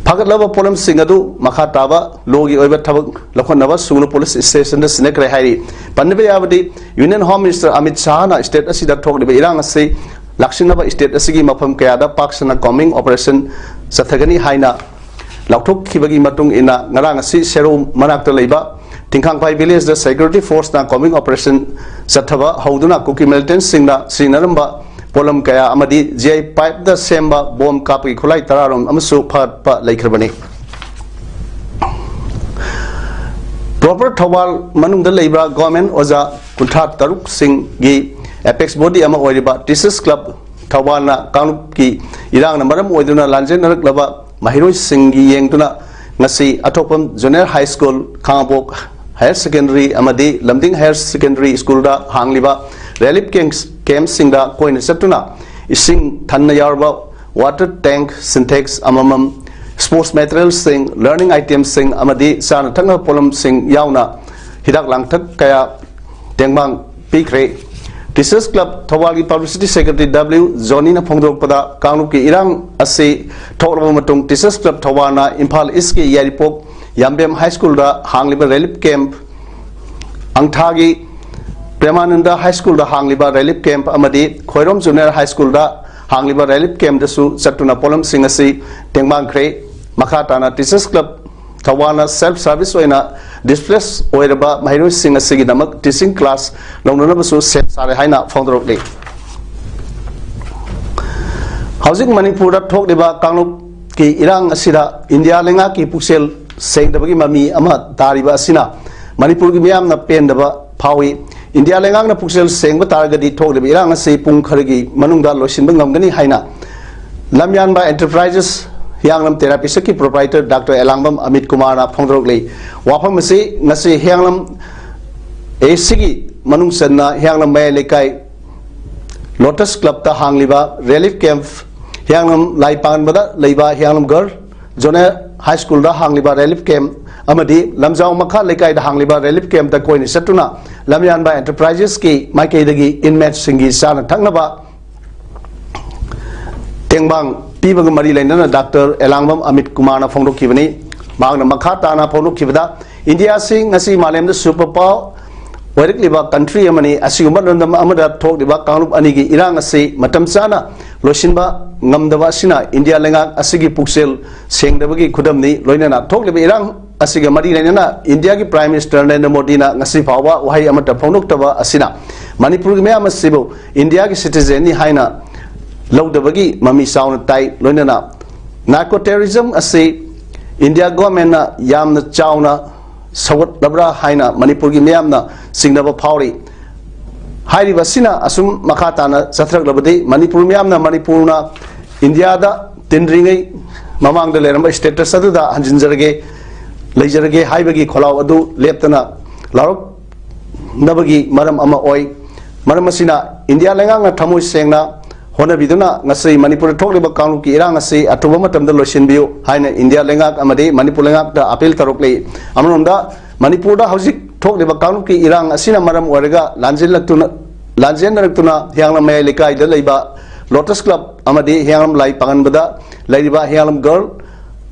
ꯐꯥꯒꯠꯂꯕ ꯄꯣꯠꯂꯝꯁꯤꯡ ꯑꯗꯨ ꯃꯈꯥ ꯇꯥꯕ ꯂꯣꯒꯤ ꯑꯣꯏꯕ ꯊꯕꯛ ꯂꯧꯈꯠꯅꯕ ꯁꯨꯒꯅꯨ ꯄꯨꯂꯤꯁ ꯁ꯭ꯇꯦꯁꯟꯗ ꯁꯤꯟꯅꯈ꯭ꯔꯦ ꯍꯥꯏꯔꯤ꯫ ꯄꯟꯕ ꯌꯥꯕꯗꯤ, ꯌꯨꯅꯤꯌꯟ ꯍꯣꯝ ꯃꯤꯅꯤꯁꯇꯔ ꯑꯃꯤꯠ ꯁꯥꯍꯅ ꯁ꯭ꯇꯦꯠ ꯑꯁꯤꯗ ꯊꯣꯛꯂꯤꯕ ꯏꯔꯥꯡ ꯑꯁꯤ ꯂꯥꯛꯁꯤꯟꯅꯕ ꯁ꯭ꯇꯦꯠ ꯑꯁꯤꯒꯤ ꯃꯐꯝ ꯀꯌꯥꯗ ꯄꯥꯛ ꯁꯟꯅ ꯀꯣꯝꯕꯤꯡ ꯑꯣꯄꯔꯦꯁꯟ ꯆꯠꯊꯒꯅꯤ ꯍꯥꯏꯅ ꯂꯥꯎꯊꯣꯛꯈꯤꯕꯒꯤ ꯃꯇꯨꯡ ꯏꯟꯅ, ꯉꯔꯥꯡ ꯑꯁꯤ ꯁꯦꯔꯧ ꯃꯅꯥꯛꯇ ꯂꯩꯕ ꯇꯤꯡꯈꯥꯡꯐꯥꯏ ꯚꯤꯂꯦꯖꯇ ꯁꯦꯀ꯭ꯌꯨꯔꯤꯇꯤ ꯐꯣꯔꯁꯅ ꯀꯣꯝꯕꯤꯡ ꯑꯣꯄꯔꯦꯁꯟ ꯆꯠꯊꯕ ꯍꯧꯗꯨꯅ ꯀꯨꯀꯤ ꯃꯤꯂꯤꯇꯦꯟꯁꯤꯡꯅ ꯁꯤꯖꯤꯟꯅꯔꯝꯕ ꯄꯣꯠꯂꯝ ꯀꯌꯥ ꯑꯃꯗꯤ ꯖꯤ ꯑꯥꯏ ꯄꯥꯏꯞꯇ ꯁꯦꯝꯕ ꯕꯣꯝ ꯀꯥꯞꯄꯒꯤ ꯈꯨꯠꯂꯥꯏ ꯇꯔꯥꯔꯣꯝ ꯑꯃꯁꯨ ꯐꯥꯒꯠꯄ ꯂꯩꯈ꯭ꯔꯕꯅꯤ꯫ ꯄ꯭ꯔꯣꯄꯔ ꯊꯧꯕꯥꯜ ꯃꯅꯨꯡꯗ ꯂꯩꯕ ꯒꯣꯔꯃꯦꯟ ꯑꯣꯖꯥ ꯀꯨꯟꯊ꯭ꯔꯥ ꯇꯔꯨꯛꯁꯤꯡꯒꯤ ꯑꯦꯄꯦꯛꯁ ꯕꯣꯗꯤ ꯑꯃ ꯑꯣꯏꯔꯤꯕ ꯇꯤꯆꯔꯁ ꯀ꯭ꯂꯕ ꯊꯧꯕꯥꯜꯅ ꯀꯥꯡꯂꯨꯞꯀꯤ ꯏꯔꯥꯡꯅ ꯃꯔꯝ ꯑꯣꯏꯗꯨꯅ ꯂꯥꯟꯖꯦꯟꯅꯔꯛꯂꯕ ꯃꯍꯩꯔꯣꯏꯁꯤꯡꯒꯤ ꯌꯦꯡꯗꯨꯅ ꯉꯁꯤ ꯑꯊꯣꯛꯄꯝ junior high school, Khangabok higher secondary ꯑꯃꯗꯤ ꯂꯝꯗꯤꯡ ꯍꯥꯌꯔ ꯁꯦꯀꯦꯟꯗꯔꯤ ꯁ꯭ꯀꯨꯜꯗ ꯍꯥꯡꯂꯤꯕ ꯔꯤꯂꯤꯐ ꯀꯦꯝꯞ, ꯀꯦꯝꯞꯁꯤꯡꯗ ꯀꯣꯏꯅ ꯆꯠꯇꯨꯅ ꯏꯁꯤꯡ ꯊꯟꯅ ꯌꯥꯎꯔꯕ ꯋꯥꯇꯔ ꯇꯦꯡꯛ, ꯁꯤꯟꯇꯦꯛꯁ ꯑꯃꯃꯝ, ꯁ꯭ꯄꯣꯔꯠꯁ ꯃꯦꯇꯔꯤꯌꯦꯜꯁꯤꯡ, ꯂꯔꯅꯤꯡ ꯑꯥꯏꯇꯦꯝꯁꯤꯡ ꯑꯃꯗꯤ ꯆꯥꯅ ꯊꯛꯅꯕ ꯄꯣꯠꯂꯝꯁꯤꯡ ꯌꯥꯎꯅ ꯍꯤꯗꯥꯛ ꯂꯥꯡꯊꯛ ꯀꯌꯥ ꯇꯦꯡꯕꯥꯡ ꯄꯤꯈ꯭ꯔꯦ꯫ ꯇꯤꯆꯔꯁ ꯀ꯭ꯂꯕ ꯊꯧꯕꯥꯜꯒꯤ ꯄꯕ꯭ꯂꯤꯁꯤꯇꯤ ꯁꯦꯀ꯭ꯔꯦꯇꯔꯤ ꯗꯕ꯭ꯂꯤꯎ ꯖꯣꯅꯤꯅ ꯐꯣꯡꯗꯣꯔꯛꯄꯗ, ꯀꯥꯡꯂꯨꯞꯀꯤ ꯏꯔꯥꯡ ꯑꯁꯤ ꯊꯣꯛꯂꯕ ꯃꯇꯨꯡ ꯇꯤꯆꯔꯁ ꯀ꯭ꯂꯕ ꯊꯧꯕꯥꯜꯅ ꯏꯝꯐꯥꯜ ꯏꯁꯀꯤ ꯌꯥꯏꯔꯤꯄꯣꯛ ꯌꯥꯝꯕꯦꯝ ꯍꯥꯏ ꯁ꯭ꯀꯨꯜꯗ ꯍꯥꯡꯂꯤꯕ ꯔꯤꯂꯤꯐ ꯀꯦꯝꯞ, ꯑꯪꯊꯥꯒꯤ ꯄ꯭ꯔꯦꯃꯥꯅꯟꯗ ꯍꯥꯏ ꯁ꯭ꯀꯨꯜꯗ ꯍꯥꯡꯂꯤꯕ ꯔꯤꯂꯤꯐ ꯀꯦꯝꯞ ꯑꯃꯗꯤ ꯈꯣꯏꯔꯣꯝ ꯖꯨꯅꯤꯌꯔ ꯍꯥꯏ ꯁ꯭ꯀꯨꯜꯗ ꯍꯥꯡꯂꯤꯕ ꯔꯤꯂꯤꯐ ꯀꯦꯝꯞꯇꯁꯨ ꯆꯠꯇꯨꯅ ꯄꯣꯠꯂꯝꯁꯤꯡ ꯑꯁꯤ ꯇꯦꯡꯕꯥꯡꯈ꯭ꯔꯦ꯫ ꯃꯈꯥ ꯇꯥꯅ ꯇꯤꯆꯔꯁ ꯀ꯭ꯂꯕ ꯊꯧꯕꯥꯜꯅ ꯁꯦꯜꯐ ꯁꯔꯚꯤꯁ ꯑꯣꯏꯅ ꯗꯤꯁꯄ꯭ꯂꯦꯁ ꯑꯣꯏꯔꯕ ꯃꯍꯩꯔꯣꯏꯁꯤꯡ ꯑꯁꯤꯒꯤꯗꯃꯛ ꯇꯤꯆꯤꯡ ꯀ꯭ꯂꯥꯁ ꯂꯧꯅꯅꯕꯁꯨ ꯁꯦꯝ ꯁꯥꯔꯦ ꯍꯥꯏꯅ ꯐꯣꯡꯗꯣꯔꯛꯂꯤ꯫ ꯍꯧꯖꯤꯛ ꯃꯅꯤꯄꯨꯔꯗ ꯊꯣꯛꯂꯤꯕ ꯀꯥꯡꯂꯨꯞꯀꯤ ꯏꯔꯥꯡ ꯑꯁꯤꯗ ꯏꯟꯗꯤꯌꯥ ꯂꯩꯉꯥꯛꯀꯤ ꯄꯨꯛꯆꯦꯜ ꯁꯦꯡꯗꯕꯒꯤ ꯃꯃꯤ ꯑꯃ ꯇꯥꯔꯤꯕ ꯑꯁꯤꯅ ꯃꯅꯤꯄꯨꯔꯒꯤ ꯃꯤꯌꯥꯝꯅ ꯄꯦꯟꯗꯕ ꯐꯥꯎꯏ꯫ ꯏꯟꯗꯤꯌꯥ ꯂꯩꯉꯥꯛꯅ ꯄꯨꯛꯆꯦꯜ ꯁꯦꯡꯕ ꯇꯥꯔꯒꯗꯤ ꯊꯣꯛꯂꯤꯕ ꯏꯔꯥꯡ ꯑꯁꯤ ꯄꯨꯡ ꯈꯔꯒꯤ ꯃꯅꯨꯡꯗ ꯂꯣꯏꯁꯤꯟꯕ ꯉꯝꯒꯅꯤ ꯍꯥꯏꯅ ꯂꯝꯌꯥꯟꯕ ꯑꯦꯟꯇꯔꯄ꯭ꯔꯥꯏꯖꯦꯁ ꯍꯤꯌꯥꯡꯂꯝ ꯇꯦꯔꯥ ꯄꯤꯁꯛꯀꯤ ꯄ꯭ꯔꯣꯄ꯭ꯔꯥꯏꯇꯔ ꯗꯥꯛꯇꯔ ꯑꯦꯂꯥꯡꯕꯝ ꯑꯃꯤꯠ ꯀꯨꯃꯥꯔꯅ ꯐꯣꯡꯗꯣꯔꯛꯂꯤ꯫ ꯋꯥꯐꯝ ꯑꯁꯤ ꯉꯁꯤ ꯍꯤꯌꯥꯡꯂꯝ ꯑꯦꯁꯤꯒꯤ ꯃꯅꯨꯡ ꯆꯟꯅ ꯍꯤꯌꯥꯡꯂꯝ ꯃꯌꯥꯏ ꯂꯩꯀꯥꯏ ꯂꯣꯇꯁ ꯀ꯭ꯂꯕꯇ ꯍꯥꯡꯂꯤꯕ ꯔꯤꯂꯤꯐ ꯀꯦꯝꯞ, ꯍꯤꯌꯥꯡꯂꯝ ꯂꯥꯏ ꯄꯥꯟꯕꯗ ꯂꯩꯕ ꯍꯤꯌꯥꯡꯂꯝ ꯒꯔꯜ ꯖꯣꯅꯦꯜ ꯍꯥꯏ ꯁ꯭ꯀꯨꯜꯗ ꯍꯥꯡꯂꯤꯕ ꯔꯤꯂꯤꯐ ꯀꯦꯝꯞ ꯑꯃꯗꯤ ꯂꯝꯖꯥꯎ ꯃꯈꯥ ꯂꯩꯀꯥꯏꯗ ꯍꯥꯡꯂꯤꯕ ꯔꯤꯂꯤꯐ ꯀꯦꯝꯞꯇ ꯀꯣꯏꯅ ꯆꯠꯇꯨꯅ ꯂꯝꯌꯥꯟꯕ ꯑꯦꯟꯇꯔꯄ꯭ꯔꯥꯏꯖꯦꯁꯀꯤ ꯃꯥꯏꯀꯩꯗꯒꯤ ꯏꯟꯃꯦꯠꯁꯤꯡꯒꯤ ꯆꯥꯅ ꯊꯛꯅꯕ ꯇꯦꯡꯕꯥꯡ ꯄꯤꯕꯒ ꯃꯔꯤ ꯂꯩꯅꯅ ꯗꯥꯛꯇꯔ ꯑꯦꯂꯥꯡꯕꯝ ꯑꯃꯤꯠ ꯀꯨꯃꯥꯔꯅ ꯐꯣꯡꯗꯣꯛꯈꯤꯕꯅꯤ꯫ ꯃꯍꯥꯛꯅ ꯃꯈꯥ ꯇꯥꯅ ꯐꯣꯡꯗꯣꯛꯈꯤꯕꯗ, ꯏꯟꯗꯤꯌꯥ ꯑꯁꯤ ꯉꯁꯤ ꯃꯥꯂꯦꯝꯗ ꯁꯨꯄꯔ ꯄꯥꯋꯔ ꯑꯣꯏꯔꯛꯂꯤꯕ ꯀꯟꯇ꯭ꯔꯤ ꯑꯃꯅꯤ꯫ ꯑꯁꯤꯒꯨꯝꯕ ꯂꯝꯗꯝ ꯑꯃꯗ ꯊꯣꯛꯂꯤꯕ ꯀꯥꯡꯂꯨꯞ ꯑꯅꯤꯒꯤ ꯏꯔꯥꯡ ꯑꯁꯤ ꯃꯇꯝ ꯆꯥꯅ ꯂꯣꯏꯁꯤꯟꯕ ꯉꯝꯗꯕ ꯑꯁꯤꯅ ꯏꯟꯗꯤꯌꯥ ꯂꯩꯉꯥꯛ ꯑꯁꯤꯒꯤ ꯄꯨꯛꯆꯦꯜ ꯁꯦꯡꯗꯕꯒꯤ ꯈꯨꯗꯝꯅꯤ꯫ ꯂꯣꯏꯅꯅ ꯊꯣꯛꯂꯤꯕ ꯏꯔꯥꯡ ꯑꯁꯤꯒ ꯃꯔꯤ ꯂꯩꯅꯅ ꯏꯟꯗꯤꯌꯥꯒꯤ ꯄ꯭ꯔꯥꯏꯝ ꯃꯤꯅꯤꯁꯇꯔ ꯅꯔꯦꯟꯗ꯭ꯔ ꯃꯣꯗꯤꯅ ꯉꯁꯤ ꯐꯥꯎꯕ ꯋꯥꯍꯩ ꯑꯃꯠꯇ ꯐꯣꯡꯗꯣꯛꯇꯕ ꯑꯁꯤꯅ ꯃꯅꯤꯄꯨꯔꯒꯤ ꯃꯤꯌꯥꯝ ꯑꯁꯤꯕꯨ ꯏꯟꯗꯤꯌꯥꯒꯤ ꯁꯤꯇꯤꯖꯦꯟꯅꯤ ꯍꯥꯏꯅ ꯂꯧꯗꯕꯒꯤ ꯃꯃꯤ ꯆꯥꯎꯅ ꯇꯥꯏ꯫ ꯂꯣꯏꯅꯅ ꯅꯥꯔꯀꯣ ꯇꯦꯔꯣꯔꯤꯖꯝ ꯑꯁꯤ ꯏꯟꯗꯤꯌꯥ ꯒꯣꯔꯃꯦꯟꯅ ꯌꯥꯝꯅ ꯆꯥꯎꯅ ꯁꯧꯒꯠꯂꯕ꯭ꯔꯥ ꯍꯥꯏꯅ ꯃꯅꯤꯄꯨꯔꯒꯤ ꯃꯤꯌꯥꯝꯅ ꯆꯤꯡꯅꯕ ꯐꯥꯎꯔꯤ꯫ ꯍꯥꯏꯔꯤꯕ ꯑꯁꯤꯅ ꯑꯁꯨꯝ ꯃꯈꯥ ꯇꯥꯅ ꯆꯠꯊꯔꯛꯂꯕꯗꯤ ꯃꯅꯤꯄꯨꯔ ꯃꯤꯌꯥꯝꯅ ꯃꯅꯤꯄꯨꯔꯅ ꯏꯟꯗꯤꯌꯥꯗ ꯇꯤꯟꯗ꯭ꯔꯤꯉꯩ ꯃꯃꯥꯡꯗ ꯂꯩꯔꯝꯕ ꯁ꯭ꯇꯦꯇꯁ ꯑꯗꯨꯗ ꯍꯟꯖꯤꯟꯖꯔꯒꯦ, ꯂꯩꯖꯔꯒꯦ ꯍꯥꯏꯕꯒꯤ ꯈꯣꯜꯂꯥꯎ ꯑꯗꯨ ꯂꯦꯞꯇꯅ ꯂꯥꯎꯔꯛꯅꯕꯒꯤ ꯃꯔꯝ ꯑꯃ ꯑꯣꯏ꯫ ꯃꯔꯝ ꯑꯁꯤꯅ ꯏꯟꯗꯤꯌꯥ ꯂꯩꯉꯥꯛꯅ ꯊꯃꯣꯏ ꯁꯦꯡꯅ ꯍꯣꯠꯅꯕꯤꯗꯨꯅ ꯉꯁꯤ ꯃꯅꯤꯄꯨꯔꯗ ꯊꯣꯛꯂꯤꯕ ꯀꯥꯡꯂꯨꯞꯀꯤ ꯏꯔꯥꯡ ꯑꯁꯤ ꯑꯊꯨꯕ ꯃꯇꯝꯗ ꯂꯣꯏꯁꯤꯟꯕꯤꯌꯨ ꯍꯥꯏꯅ ꯏꯟꯗꯤꯌꯥ ꯂꯩꯉꯥꯛ ꯑꯃꯗꯤ ꯃꯅꯤꯄꯨꯔ ꯂꯩꯉꯥꯛꯇ ꯑꯄꯤꯜ ꯇꯧꯔꯛꯂꯤ꯫ ꯑꯃꯔꯣꯝꯗ ꯃꯅꯤꯄꯨꯔꯗ ꯍꯧꯖꯤꯛ ꯊꯣꯛꯂꯤꯕ ꯀꯥꯡꯂꯨꯞꯀꯤ ꯏꯔꯥꯡ ꯑꯁꯤꯅ ꯃꯔꯝ ꯑꯣꯏꯔꯒ ꯂꯥꯟꯖꯦꯜꯂꯛꯇꯨꯅ, ꯂꯥꯟꯖꯦꯟꯅꯔꯛꯇꯨꯅ ꯍꯤꯌꯥꯡꯂꯝ ꯃꯌꯥꯏ ꯂꯩꯀꯥꯏꯗ ꯂꯩꯕ ꯂꯣꯇꯁ ꯀ꯭ꯂꯕ ꯑꯃꯗꯤ ꯍꯤꯌꯥꯡꯂꯝ ꯂꯥꯏ ꯄꯥꯡꯒꯟꯕꯗ ꯂꯩꯔꯤꯕ ꯍꯤꯌꯥꯡꯂꯝ ꯒꯔꯜ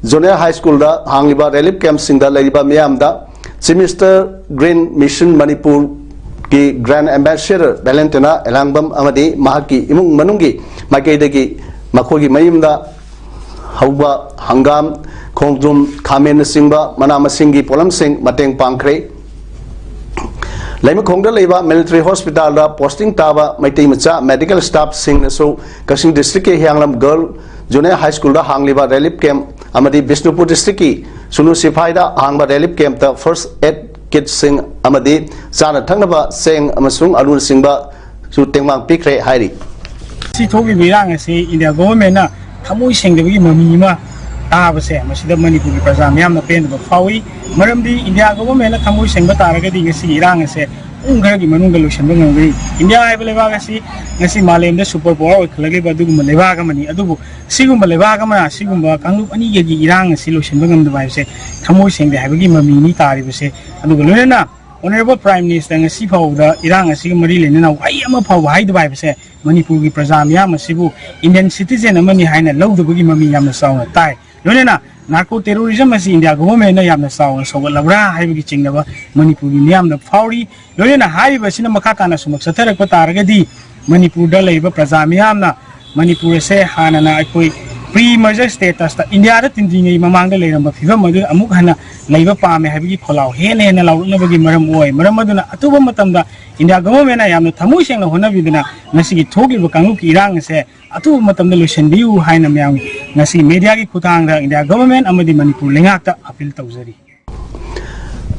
ꯖꯣꯅꯦꯜ ꯍꯥꯏ ꯁ꯭ꯀꯨꯜꯗ ꯍꯥꯡꯂꯤꯕ ꯔꯤꯂꯤꯐ ꯀꯦꯝꯞꯁꯤꯡꯗ ꯂꯩꯔꯤꯕ ꯃꯤꯌꯥꯝꯗ ꯆꯤꯐ ꯃꯤꯅꯤꯁꯇꯔ ꯒ꯭ꯔꯤꯟ ꯃꯤꯁꯟ ꯃꯅꯤꯄꯨꯔꯒꯤ ꯒ꯭ꯔꯥꯟ ꯑꯦꯝꯕꯦꯁꯦꯗꯔ ꯚꯦꯂꯦꯟꯇꯤꯅꯥ ꯑꯦꯂꯥꯡꯕꯝ ꯑꯃꯗꯤ ꯃꯍꯥꯛꯀꯤ ꯏꯃꯨꯡ ꯃꯅꯨꯡꯒꯤ ꯃꯥꯏꯀꯩꯗꯒꯤ ꯃꯈꯣꯏꯒꯤ ꯃꯌꯨꯝꯗ ꯍꯧꯕ ꯍꯪꯒꯥꯝ, ꯈꯣꯡꯗ꯭ꯔꯨꯝ, ꯈꯥꯃꯦꯟꯅꯆꯤꯡꯕ ꯃꯅꯥ ꯃꯁꯤꯡꯒꯤ ꯄꯣꯠꯂꯝꯁꯤꯡ ꯃꯇꯦꯡ ꯄꯥꯡꯈ꯭ꯔꯦ꯫ ꯂꯩꯃꯈꯣꯡꯗ ꯂꯩꯕ ꯃꯤꯂꯤꯇꯔꯤ ꯍꯣꯁꯄꯤꯇꯥꯜꯗ ꯄꯣꯁꯇꯤꯡ ꯇꯥꯕ ꯃꯩꯇꯩ ꯃꯆꯥ ꯃꯦꯗꯤꯀꯦꯜ ꯁ꯭ꯇꯥꯐꯁꯤꯡꯅꯁꯨ ꯀꯛꯆꯤꯡ ꯗꯤꯁꯇ꯭ꯔꯤꯛꯀꯤ ꯍꯤꯌꯥꯡꯂꯝ ꯒꯔꯜ ꯖꯨꯅꯤꯌꯔ ꯍꯥꯏ ꯁ꯭ꯀꯨꯜꯗ ꯍꯥꯡꯂꯤꯕ ꯔꯤꯂꯤꯐ ꯀꯦꯝꯞ ꯑꯃꯗꯤ ꯕꯤꯁꯅꯨꯄꯨꯔ ꯗꯤꯁꯇ꯭ꯔꯤꯛꯀꯤ ꯁꯨꯅꯨ ꯁꯤꯐꯥꯏꯗ ꯍꯥꯡꯕ ꯔꯤꯂꯤꯐ ꯀꯦꯝꯞꯇ ꯐꯥꯔꯁ ꯑꯦꯗ ꯀꯤꯠꯁꯤꯡ ꯑꯃꯗꯤ ꯆꯥꯅ ꯊꯛꯅꯕ ꯆꯦꯡ ꯑꯃꯁꯨꯡ ꯑꯂꯨꯅꯆꯤꯡꯕꯁꯨ ꯇꯦꯡꯕꯥꯡ ꯄꯤꯈ꯭ꯔꯦ ꯍꯥꯏꯔꯤ꯫ ꯁꯤ ꯊꯣꯛꯂꯤꯕ ꯏꯔꯥꯡ ꯑꯁꯤ ꯏꯟꯗꯤꯌꯥ ꯒꯣꯚꯔꯟꯃꯦꯟꯅ ꯊꯃꯣꯏ ꯁꯦꯡꯗꯕꯒꯤ ꯃꯃꯤ ꯑꯃ ꯇꯥꯕꯁꯦ, ꯃꯁꯤꯗ ꯃꯅꯤꯄꯨꯔꯒꯤ ꯄ꯭ꯔꯖꯥ ꯃꯤꯌꯥꯝꯅ ꯄꯦꯟꯗꯕ ꯐꯥꯎꯏ꯫ ꯃꯔꯝꯗꯤ ꯏꯟꯗꯤꯌꯥ ꯒꯣꯚꯔꯟꯃꯦꯟꯅ ꯊꯃꯣꯏ ꯁꯦꯡꯕ ꯇꯥꯔꯒꯗꯤ ꯉꯁꯤꯒꯤ ꯏꯔꯥꯡ ꯑꯁꯦ ꯄꯨꯡ ꯈꯔꯒꯤ ꯃꯅꯨꯡꯗ ꯂꯣꯏꯁꯤꯟꯕ ꯉꯝꯒꯅꯤ꯫ ꯏꯟꯗꯤꯌꯥ ꯍꯥꯏꯕ ꯂꯩꯕꯥꯛ ꯑꯁꯤ ꯉꯁꯤ ꯃꯥꯂꯦꯝꯗ ꯁꯨꯄꯔ ꯄꯥꯋꯔ ꯑꯣꯏꯈꯠꯂꯛꯂꯤꯕ ꯑꯗꯨꯒꯨꯝꯕ ꯂꯩꯕꯥꯛ ꯑꯃꯅꯤ꯫ ꯑꯗꯨꯕꯨ ꯁꯤꯒꯨꯝꯕ ꯂꯩꯕꯥꯛ ꯑꯃꯅ ꯁꯤꯒꯨꯝꯕ ꯀꯥꯡꯂꯨꯞ ꯑꯅꯤꯒꯤ ꯏꯔꯥꯡ ꯑꯁꯤ ꯂꯣꯏꯁꯤꯟꯕ ꯉꯝꯗꯕ ꯍꯥꯏꯕꯁꯦ ꯊꯃꯣꯏ ꯁꯦꯡꯗꯦ ꯍꯥꯏꯕꯒꯤ ꯃꯃꯤꯅꯤ ꯇꯥꯔꯤꯕꯁꯦ꯫ ꯑꯗꯨꯒ ꯂꯣꯏꯅꯅ ꯑꯣꯅꯔꯦꯕꯜ ꯄ꯭ꯔꯥꯏꯝ ꯃꯤꯅꯤꯁꯇꯔ ꯉꯁꯤ ꯐꯥꯎꯕꯗ ꯏꯔꯥꯡ ꯑꯁꯤꯒ ꯃꯔꯤ ꯂꯩꯅꯅ ꯋꯥꯍꯩ ꯑꯃ ꯐꯥꯎꯕ ꯍꯥꯏꯗꯕ ꯍꯥꯏꯕꯁꯦ ꯃꯅꯤꯄꯨꯔꯒꯤ ꯄ꯭ꯔꯖꯥ ꯃꯤꯌꯥꯝ ꯑꯁꯤꯕꯨ ꯏꯟꯗꯤꯌꯟ ꯁꯤꯇꯤꯖꯦꯟ ꯑꯃꯅꯤ ꯍꯥꯏꯅ ꯂꯧꯗꯕꯒꯤ ꯃꯃꯤ ꯌꯥꯝꯅ ꯆꯥꯎꯅ ꯇꯥꯏ꯫ ꯂꯣꯏꯅꯅ ꯅꯥꯔꯀꯣ ꯇꯦꯔꯣꯔꯤꯖꯝ ꯑꯁꯤ ꯏꯟꯗꯤꯌꯥ ꯒꯣꯚꯔꯟꯃꯦꯟꯠꯅ ꯌꯥꯝꯅ ꯆꯥꯎꯅ ꯁꯧꯒꯠꯂꯕ꯭ꯔꯥ ꯍꯥꯏꯕꯒꯤ ꯆꯤꯡꯅꯕ ꯃꯅꯤꯄꯨꯔꯒꯤ ꯃꯤꯌꯥꯝꯗ ꯐꯥꯎꯔꯤ꯫ ꯂꯣꯏꯅꯅ ꯍꯥꯏꯔꯤꯕ ꯑꯁꯤꯅ ꯃꯈꯥ ꯇꯥꯅ ꯁꯨꯝ ꯆꯠꯊꯔꯛꯄ ꯇꯥꯔꯒꯗꯤ ꯃꯅꯤꯄꯨꯔꯗ ꯂꯩꯔꯤꯕ ꯄ꯭ꯔꯖꯥ ꯃꯤꯌꯥꯝꯅ ꯃꯅꯤꯄꯨꯔ ꯑꯁꯦ ꯍꯥꯟꯅꯅ ꯑꯩꯈꯣꯏ ꯄ꯭ꯔꯤ ꯃꯔꯖꯔ ꯁ꯭ꯇꯦꯇꯁꯇ ꯏꯟꯗꯤꯌꯥꯗ ꯇꯤꯟꯗ꯭ꯔꯤꯉꯩ ꯃꯃꯥꯡꯗ ꯂꯩꯔꯝꯕ ꯐꯤꯕꯝ ꯑꯗꯨ ꯑꯃꯨꯛ ꯍꯟꯅ ꯂꯩꯕ ꯄꯥꯝꯃꯦ ꯍꯥꯏꯕꯒꯤ ꯈꯣꯜꯂꯥꯎ ꯍꯦꯟꯅ ꯍꯦꯟꯅ ꯂꯥꯎꯔꯛꯅꯕꯒꯤ ꯃꯔꯝ ꯑꯣꯏ꯫ ꯃꯔꯝ ꯑꯗꯨꯅ ꯑꯊꯨꯕ ꯃꯇꯝꯗ ꯏꯟꯗꯤꯌꯥ ꯒꯣꯚꯔꯟꯃꯦꯟꯠꯅ ꯌꯥꯝꯅ ꯊꯃꯣꯏ ꯁꯦꯡꯅ ꯍꯣꯠꯅꯕꯤꯗꯨꯅ ꯉꯁꯤꯒꯤ ꯊꯣꯛꯂꯤꯕ ꯀꯥꯡꯂꯨꯞꯀꯤ ꯏꯔꯥꯡ ꯑꯁꯦ ꯑꯊꯨꯕ ꯃꯇꯝꯗ ꯂꯣꯏꯁꯤꯟꯕꯤꯌꯨ ꯍꯥꯏꯅ ꯃꯌꯥꯝ ꯉꯁꯤ ꯃꯦꯗꯤꯌꯥꯒꯤ ꯈꯨꯠꯊꯥꯡꯗ ꯏꯟꯗꯤꯌꯥ ꯒꯣꯚꯔꯟꯃꯦꯟꯠ ꯑꯃꯗꯤ ꯃꯅꯤꯄꯨꯔ ꯂꯩꯉꯥꯛꯇ ꯑꯄꯤꯜ ꯇꯧꯖꯔꯤ꯫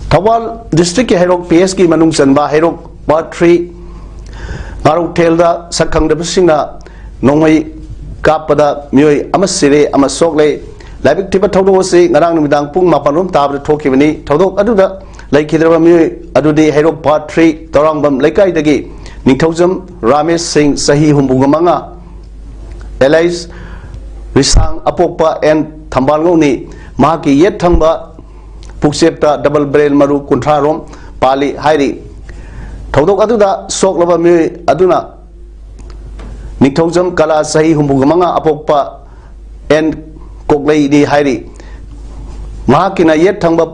ꯊꯧꯕꯥꯜ ꯗꯤꯁꯇ꯭ꯔꯤꯛꯀꯤ ꯍꯩꯔꯣꯛ ꯄꯤ ꯑꯦꯁꯀꯤ ꯃꯅꯨꯡ ꯆꯟꯕ ꯍꯩꯔꯣꯛ ꯄꯥꯔꯠ ꯊ꯭ꯔꯤ ꯉꯥꯔꯧꯊꯦꯜꯗ ꯁꯛ ꯈꯪꯗꯕꯁꯤꯡꯅ ꯅꯣꯡꯃꯩ ꯀꯥꯞꯄꯗ ꯃꯤꯑꯣꯏ ꯑꯃ ꯁꯤꯔꯦ, ꯑꯃ ꯁꯣꯛꯂꯦ꯫ ꯂꯥꯏꯕꯛ ꯊꯤꯕ ꯊꯧꯗꯣꯛ ꯑꯁꯤ ꯉꯔꯥꯡ ꯅꯨꯃꯤꯗꯥꯡ ꯄꯨꯡ ꯃꯥꯄꯟ ꯔꯣꯝ ꯇꯥꯕꯗ ꯊꯣꯛꯈꯤꯕꯅꯤ꯫ ꯊꯧꯗꯣꯛ ꯑꯗꯨꯗ ꯂꯩꯈꯤꯗ꯭ꯔꯕ ꯃꯤꯑꯣꯏ ꯑꯗꯨꯗꯤ ꯍꯩꯔꯣꯛ ꯄꯥꯔꯠ ꯊ꯭ꯔꯤ ꯇꯧꯔꯥꯡꯕꯝ ꯂꯩꯀꯥꯏꯗꯒꯤ ꯅꯤꯡꯊꯧꯖꯝ ꯔꯥꯃꯦꯁ ꯁꯤꯡ, ꯆꯍꯤ ꯍꯨꯝꯐꯨꯒ ꯃꯉꯥ, ꯑꯦꯂꯥꯏꯁ ꯔꯤꯁꯥꯡ ꯑꯄꯣꯛꯄ ꯑꯦꯟ ꯊꯝꯕꯥꯜꯉꯧꯅꯤ꯫ ꯃꯍꯥꯛꯀꯤ ꯌꯦꯠ ꯊꯪꯕ ꯄꯨꯛꯆꯦꯞꯇ ꯗꯕꯜ ꯕꯦꯔꯦꯜ ꯃꯔꯨ ꯀꯨꯟꯊ꯭ꯔꯥ ꯔꯣꯝ ꯄꯥꯜꯂꯤ ꯍꯥꯏꯔꯤ꯫ ꯊꯧꯗꯣꯛ ꯑꯗꯨꯗ ꯁꯣꯛꯂꯕ ꯃꯤꯑꯣꯏ ꯑꯗꯨꯅ ꯅꯤꯡꯊꯧꯖꯝ ꯀꯂꯥ, ꯆꯍꯤ ꯍꯨꯝꯐꯨꯒ ꯃꯉꯥ, ꯑꯄꯣꯛꯄ ꯑꯦꯟ ꯀꯣꯛꯂꯩꯅꯤ ꯍꯥꯏꯔꯤ꯫ ꯃꯍꯥꯛꯀꯤꯅ ꯌꯦꯠ ꯊꯪꯕ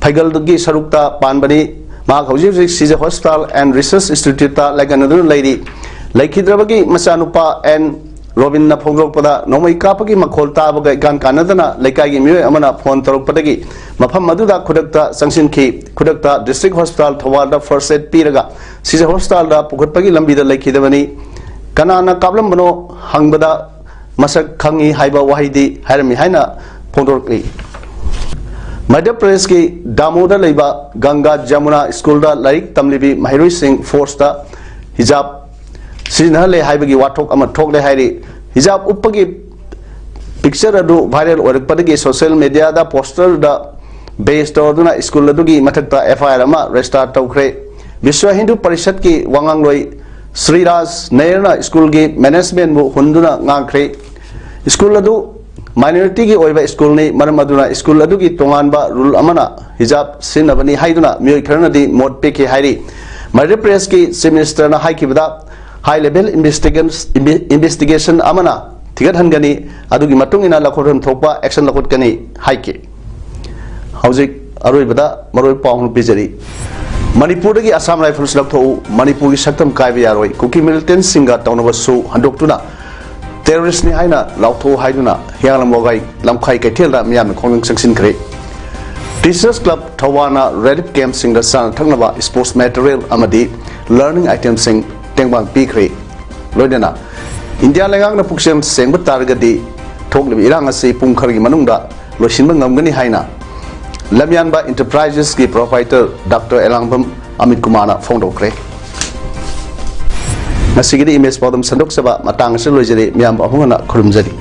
ꯐꯩꯒꯜꯒꯤ ꯁꯔꯨꯛꯇ ꯄꯥꯟꯕꯅꯤ꯫ ꯃꯍꯥꯛ ꯍꯧꯖꯤꯛ ꯍꯧꯖꯤꯛ ꯁꯤꯖ ꯍꯣꯁꯄꯤꯇꯥꯜ ꯑꯦꯟ ꯔꯤꯁꯔꯁ ꯏꯟꯁꯇꯤꯇ꯭ꯌꯨꯠꯇ ꯂꯥꯏꯀꯠꯅꯗꯨꯅ ꯂꯩꯔꯤ꯫ ꯂꯩꯈꯤꯗ꯭ꯔꯕꯒꯤ ꯃꯆꯥꯅꯨꯄꯥ ꯑꯦꯟ ꯔꯣꯕꯤꯟꯅ ꯐꯣꯡꯗꯣꯔꯛꯄꯗ, ꯅꯣꯡꯃꯩ ꯀꯥꯞꯄꯒꯤ ꯃꯈꯣꯜ ꯇꯥꯕꯒ ꯏꯀꯥꯟ ꯀꯥꯟꯅꯗꯅ ꯂꯩꯀꯥꯏꯒꯤ ꯃꯤꯑꯣꯏ ꯑꯃꯅ ꯐꯣꯟ ꯇꯧꯔꯛꯄꯗꯒꯤ ꯃꯐꯝ ꯑꯗꯨꯗ ꯈꯨꯗꯛꯇ ꯆꯪꯁꯤꯟꯈꯤ꯫ ꯈꯨꯗꯛꯇ ꯗꯤꯁꯇ꯭ꯔꯤꯛ ꯍꯣꯁꯄꯤꯇꯥꯜ ꯊꯧꯕꯥꯜꯗ ꯐꯥꯔꯁ ꯑꯦꯗ ꯄꯤꯔꯒ ꯁꯤꯖ ꯍꯣꯁꯄꯤꯇꯥꯜꯗ ꯄꯨꯈꯠꯄꯒꯤ ꯂꯝꯕꯤꯗ ꯂꯩꯈꯤꯗꯕꯅꯤ꯫ ꯀꯅꯥꯅ ꯀꯥꯞꯂꯝꯕꯅꯣ ꯍꯪꯕꯗ, ꯃꯁꯛ ꯈꯪꯏ ꯍꯥꯏꯕ ꯋꯥꯍꯩꯗꯤ ꯍꯥꯏꯔꯝꯃꯤ ꯍꯥꯏꯅ ꯐꯣꯡꯗꯣꯔꯛꯂꯤ꯫ ꯃꯙ꯭ꯌ ꯄ꯭ꯔꯗꯦꯁꯀꯤ ꯗꯥꯃꯣꯗ ꯂꯩꯕ ꯒꯪꯒꯥ ꯖꯃꯨꯅꯥ ꯁ꯭ꯀꯨꯜꯗ ꯂꯥꯏꯔꯤꯛ ꯇꯝꯂꯤꯕꯤ ꯃꯍꯩꯔꯣꯏꯁꯤꯡ ꯐꯣꯔꯁꯇ ꯍꯤꯖꯥꯕ ꯁꯤꯖꯤꯟꯅꯍꯜꯂꯦ ꯍꯥꯏꯕꯒꯤ ꯋꯥꯊꯣꯛ ꯑꯃ ꯊꯣꯛꯂꯦ ꯍꯥꯏꯔꯤ꯫ ꯍꯤꯖꯥꯕ ꯎꯞꯄꯒꯤ ꯄꯤꯛꯆꯔ ꯑꯗꯨ ꯚꯥꯏꯔꯦꯜ ꯑꯣꯏꯔꯛꯄꯗꯒꯤ ꯁꯣꯁꯤꯌꯦꯜ ꯃꯤꯗꯤꯌꯥꯗ ꯄꯣꯁꯇꯔꯗ ꯕꯦꯖ ꯇꯧꯗꯨꯅ ꯁ꯭ꯀꯨꯜ ꯑꯗꯨꯒꯤ ꯃꯊꯛꯇ ꯑꯦꯐ ꯑꯥꯏ ꯑꯥꯔ ꯑꯃ ꯔꯦꯖꯤꯁꯇꯥꯔ ꯇꯧꯈ꯭ꯔꯦ꯫ ꯕꯤꯁ꯭ꯋ ꯍꯤꯟꯗꯨ ꯄꯔꯤꯁꯠꯀꯤ ꯋꯥꯉꯥꯡꯂꯣꯏ ꯁ꯭ꯔꯤꯔꯥꯖ ꯅꯌꯔꯅ ꯁ꯭ꯀꯨꯜꯒꯤ ꯃꯦꯅꯦꯖꯃꯦꯟꯕꯨ ꯍꯨꯟꯗꯨꯅ ꯉꯥꯡꯈ꯭ꯔꯦ꯫ ꯁ꯭ꯀꯨꯜ ꯑꯗꯨ ꯃꯥꯏꯅꯣꯔꯤꯇꯤꯒꯤ ꯑꯣꯏꯕ ꯁ꯭ꯀꯨꯜꯅꯤ, ꯃꯔꯝ ꯑꯗꯨꯅ ꯁ꯭ꯀꯨꯜ ꯑꯗꯨꯒꯤ ꯇꯣꯉꯥꯟꯕ ꯔꯨꯜ ꯑꯃꯅ ꯍꯤꯖꯥꯕ ꯁꯤꯖꯤꯟꯅꯕꯅꯤ ꯍꯥꯏꯗꯨꯅ ꯃꯤꯑꯣꯏ ꯈꯔꯅꯗꯤ ꯃꯣꯠ ꯄꯤꯈꯤ ꯍꯥꯏꯔꯤ꯫ ꯃꯙ꯭ꯌ ꯄ꯭ꯔꯗꯦꯁꯀꯤ ꯆꯤꯐ ꯃꯤꯅꯤꯁꯇꯔꯅ ꯍꯥꯏꯈꯤꯕꯗ, ꯍꯥꯏ ꯂꯦꯚꯦꯜ ꯏꯟꯚꯦꯁꯇꯤꯒꯦꯁꯟ ꯑꯃꯅ ꯊꯤꯒꯠꯍꯟꯒꯅꯤ, ꯑꯗꯨꯒꯤ ꯃꯇꯨꯡ ꯏꯟꯅ ꯂꯧꯈꯠꯐꯝ ꯊꯣꯛꯄ ꯑꯦꯛꯁꯟ ꯂꯧꯈꯠꯀꯅꯤ ꯍꯥꯏꯈꯤ꯫ ꯍꯧꯖꯤꯛ ꯑꯔꯣꯏꯕꯗ ꯃꯔꯨꯑꯣꯏꯕ ꯄꯥꯎ ꯑꯃ ꯄꯤꯖꯔꯤ꯫ ꯃꯅꯤꯄꯨꯔꯗꯒꯤ ꯑꯁꯥꯝ ꯔꯥꯏꯐꯜꯁ ꯂꯧꯊꯣꯛꯎ, ꯃꯅꯤꯄꯨꯔꯒꯤ ꯁꯛꯇꯝ ꯀꯥꯏꯕ ꯌꯥꯔꯣꯏ, ꯀꯨꯀꯤ ꯃꯤꯂꯤꯇꯦꯟꯠꯁꯤꯡꯒ ꯇꯧꯅꯕ ꯁꯨ ꯍꯟꯗꯣꯛꯇꯨꯅ ꯇꯦꯔꯣꯔꯤꯁ꯭ꯠꯅꯤ ꯍꯥꯏꯅ ꯂꯥꯎꯊꯣꯛꯎ ꯍꯥꯏꯗꯨꯅ ꯍꯤꯌꯥꯡꯂꯝ ꯋꯥꯒꯥꯏ ꯂꯝꯈꯥꯏ ꯀꯩꯊꯦꯜꯗ ꯃꯤꯌꯥꯝꯅ ꯈꯣꯡꯖꯪ ꯆꯪꯁꯤꯟꯈ꯭ꯔꯦ꯫ ꯇꯤꯆꯔꯁ ꯀ꯭ꯂꯕ ꯊꯧꯕꯥꯜꯅ ꯔꯤꯂꯤꯐ ꯀꯦꯝꯞꯁꯤꯡꯗ ꯆꯥꯅ ꯊꯛꯅꯕ, ꯁ꯭ꯄꯣꯔꯠꯁ ꯃꯦꯇꯔꯤꯌꯦꯜ ꯑꯃꯗꯤ ꯂꯔꯅꯤꯡ ꯑꯥꯏꯇꯦꯝꯁꯤꯡ ꯇꯦꯡꯕꯥꯡ ꯄꯤꯈ꯭ꯔꯦ꯫ ꯂꯣꯏꯅꯅ ꯏꯟꯗꯤꯌꯥ ꯂꯩꯉꯥꯛꯅ ꯄꯨꯛꯆꯦꯜ ꯁꯦꯡꯕ ꯇꯥꯔꯒꯗꯤ ꯊꯣꯛꯂꯤꯕ ꯏꯔꯥꯡ ꯑꯁꯤ ꯄꯨꯡ ꯈꯔꯒꯤ ꯃꯅꯨꯡꯗ ꯂꯣꯏꯁꯤꯟꯕ ꯉꯝꯒꯅꯤ ꯍꯥꯏꯅ ꯂꯝꯌꯥꯟꯕ ꯏꯟꯇꯔꯄ꯭ꯔꯥꯏꯖꯦꯁꯀꯤ ꯄ꯭ꯔꯣꯄ꯭ꯔꯥꯏꯇꯔ ꯗꯥꯛꯇꯔ ꯑꯦꯂꯥꯡꯕꯝ ꯑꯃꯤꯠ ꯀꯨꯃꯥꯔꯅ ꯐꯣꯡꯗꯣꯛꯈ꯭ꯔꯦ꯫ ꯉꯁꯤꯒꯤꯗꯤ ꯏꯃꯦꯖ ꯄꯥꯎꯗꯝ ꯁꯟꯗꯣꯛꯆꯕ ꯃꯇꯥꯡ ꯑꯁꯤꯗ ꯂꯣꯏꯖꯔꯦ꯫ ꯃꯤꯌꯥꯝꯕꯨ ꯑꯃꯨꯛ ꯍꯟꯅ ꯈꯨꯔꯨꯝꯖꯔꯤ꯫